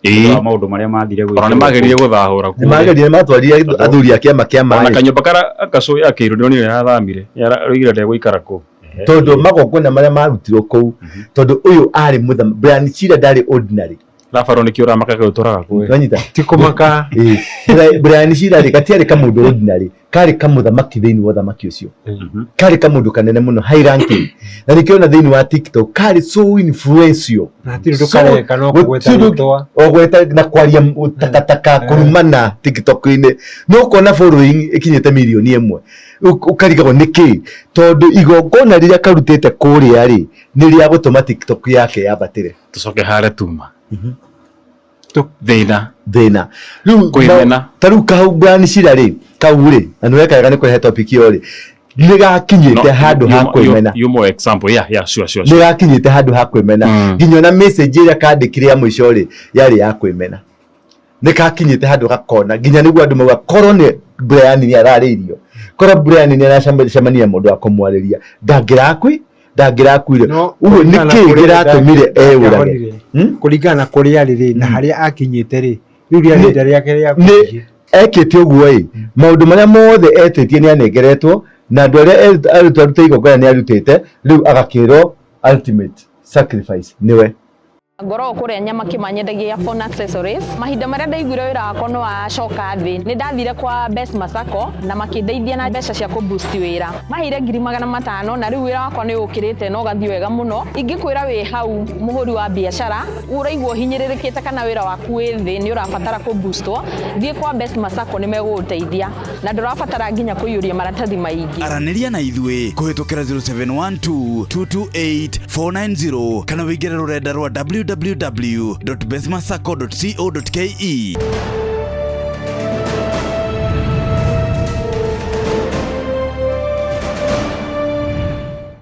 Nĩ ũndũ wa maũndũ marĩa mathire Ona gwĩkĩrwo nĩ mageririe kũu. gũthahũra Nĩ kũrĩa. magerire matwarire athuri a kĩama kĩa Ona maĩ kanyũmba karĩa gacũĩ akĩirwo ndĩronire nĩarathamire, nĩaraugire ndegũikara kũu. Tondũ magongona marĩa marutirwo kũu, tondũ ũyũ arĩ mũthama Brian Chira ndarĩ ordinary. Labaro nĩkĩo ũramaka gũtũraga kũu. Nĩwanyita? Ti kũmaka. Ĩĩ. Brian Chira rĩ, gatiarĩ kamũndũ ordinary, karĩ kamũthamaki thĩinĩ wa ũthamaki ũcio, karĩ kamũndũ kanene mũno, high ranking, na nĩkĩo ona thĩinĩ wa TikTok karĩ so influential. Na hatirĩ ũndũ kareka no kũgweta Gũtirĩ rĩtwa. O gweta na kwaria takataka kũrumana TikTok-inĩ no ũkona following ĩkinyĩte mirioni 1, ũkarigagwo nĩkĩ, tondũ igongona rĩrĩa karutĩte kũrĩa rĩ, nĩ rĩa gũtũma TikTok yake yambatĩre. Tũcoke harĩa tuma. Thĩna. Thĩna rĩu Kwĩmena. Ta rĩu kau Brian Chira rĩ, kau rĩ, na nĩ wekaga nĩ kũrehe topic ĩyo rĩ, nĩ gakinyĩte handũ ha kwĩmena. You more example. Yeah, sure, sure. Nĩ gakinyĩte handũ ha kwĩmena, nginya ona message ĩrĩa kandĩkire ya mũico rĩ, yarĩ ya kwĩmena. Nĩ gakinyĩte handũ gakona nginya nĩguo andũ mauga korwo nĩ Brian nĩ ararĩirio, korwo Brian nĩ aracemania na mũndũ wa kũmwarĩria, ndangĩrakuire. No Ũguo kũringana na nĩkĩĩ kũrĩa kĩratũmire eũrage? ndangĩahonire. Kũringana na kũrĩa arĩ rĩ, na harĩa akinyĩte rĩ, rĩu rĩarĩ ihinda rĩake rĩa Nĩ kũhiĩ. Ekĩte ũguo ĩ, maũndũ marĩa mothe etĩtie nĩ anengeretwo, na andũ arĩa arutwo arute igongona nĩ arutĩte, rĩu agakĩrwo ultimate sacrifice nĩwe. Ngoragwo kũrĩa nyama kĩmanyendagia phone accessories. Mahinda marĩa ndaiguire wĩra wakwa nĩ wacoka thĩ, nĩ ndathire kwa Best Masako na makĩndeithia na mbeca cia kũ boost wĩra. Maheire 500,000 na rĩu wĩra wakwa nĩ ũkĩrĩte na ũgathiĩ wega mũno. Ingĩkwĩra wĩ hau mũhũri wa biacara, ũraigua ũhinyĩrĩrĩkĩte kana wĩra waku wĩ thĩ nĩ ũrabatara kũ boostwo, thiĩ kwa Best Masako nĩ megũgũteithia na ndũrabatara nginya kũiyũria maratathi maingĩ. Aranĩria na ithuĩ kũhĩtũkĩra 0712 228 490 kana wĩingĩre rũrenda rwa www.bestmasacco.co.ke.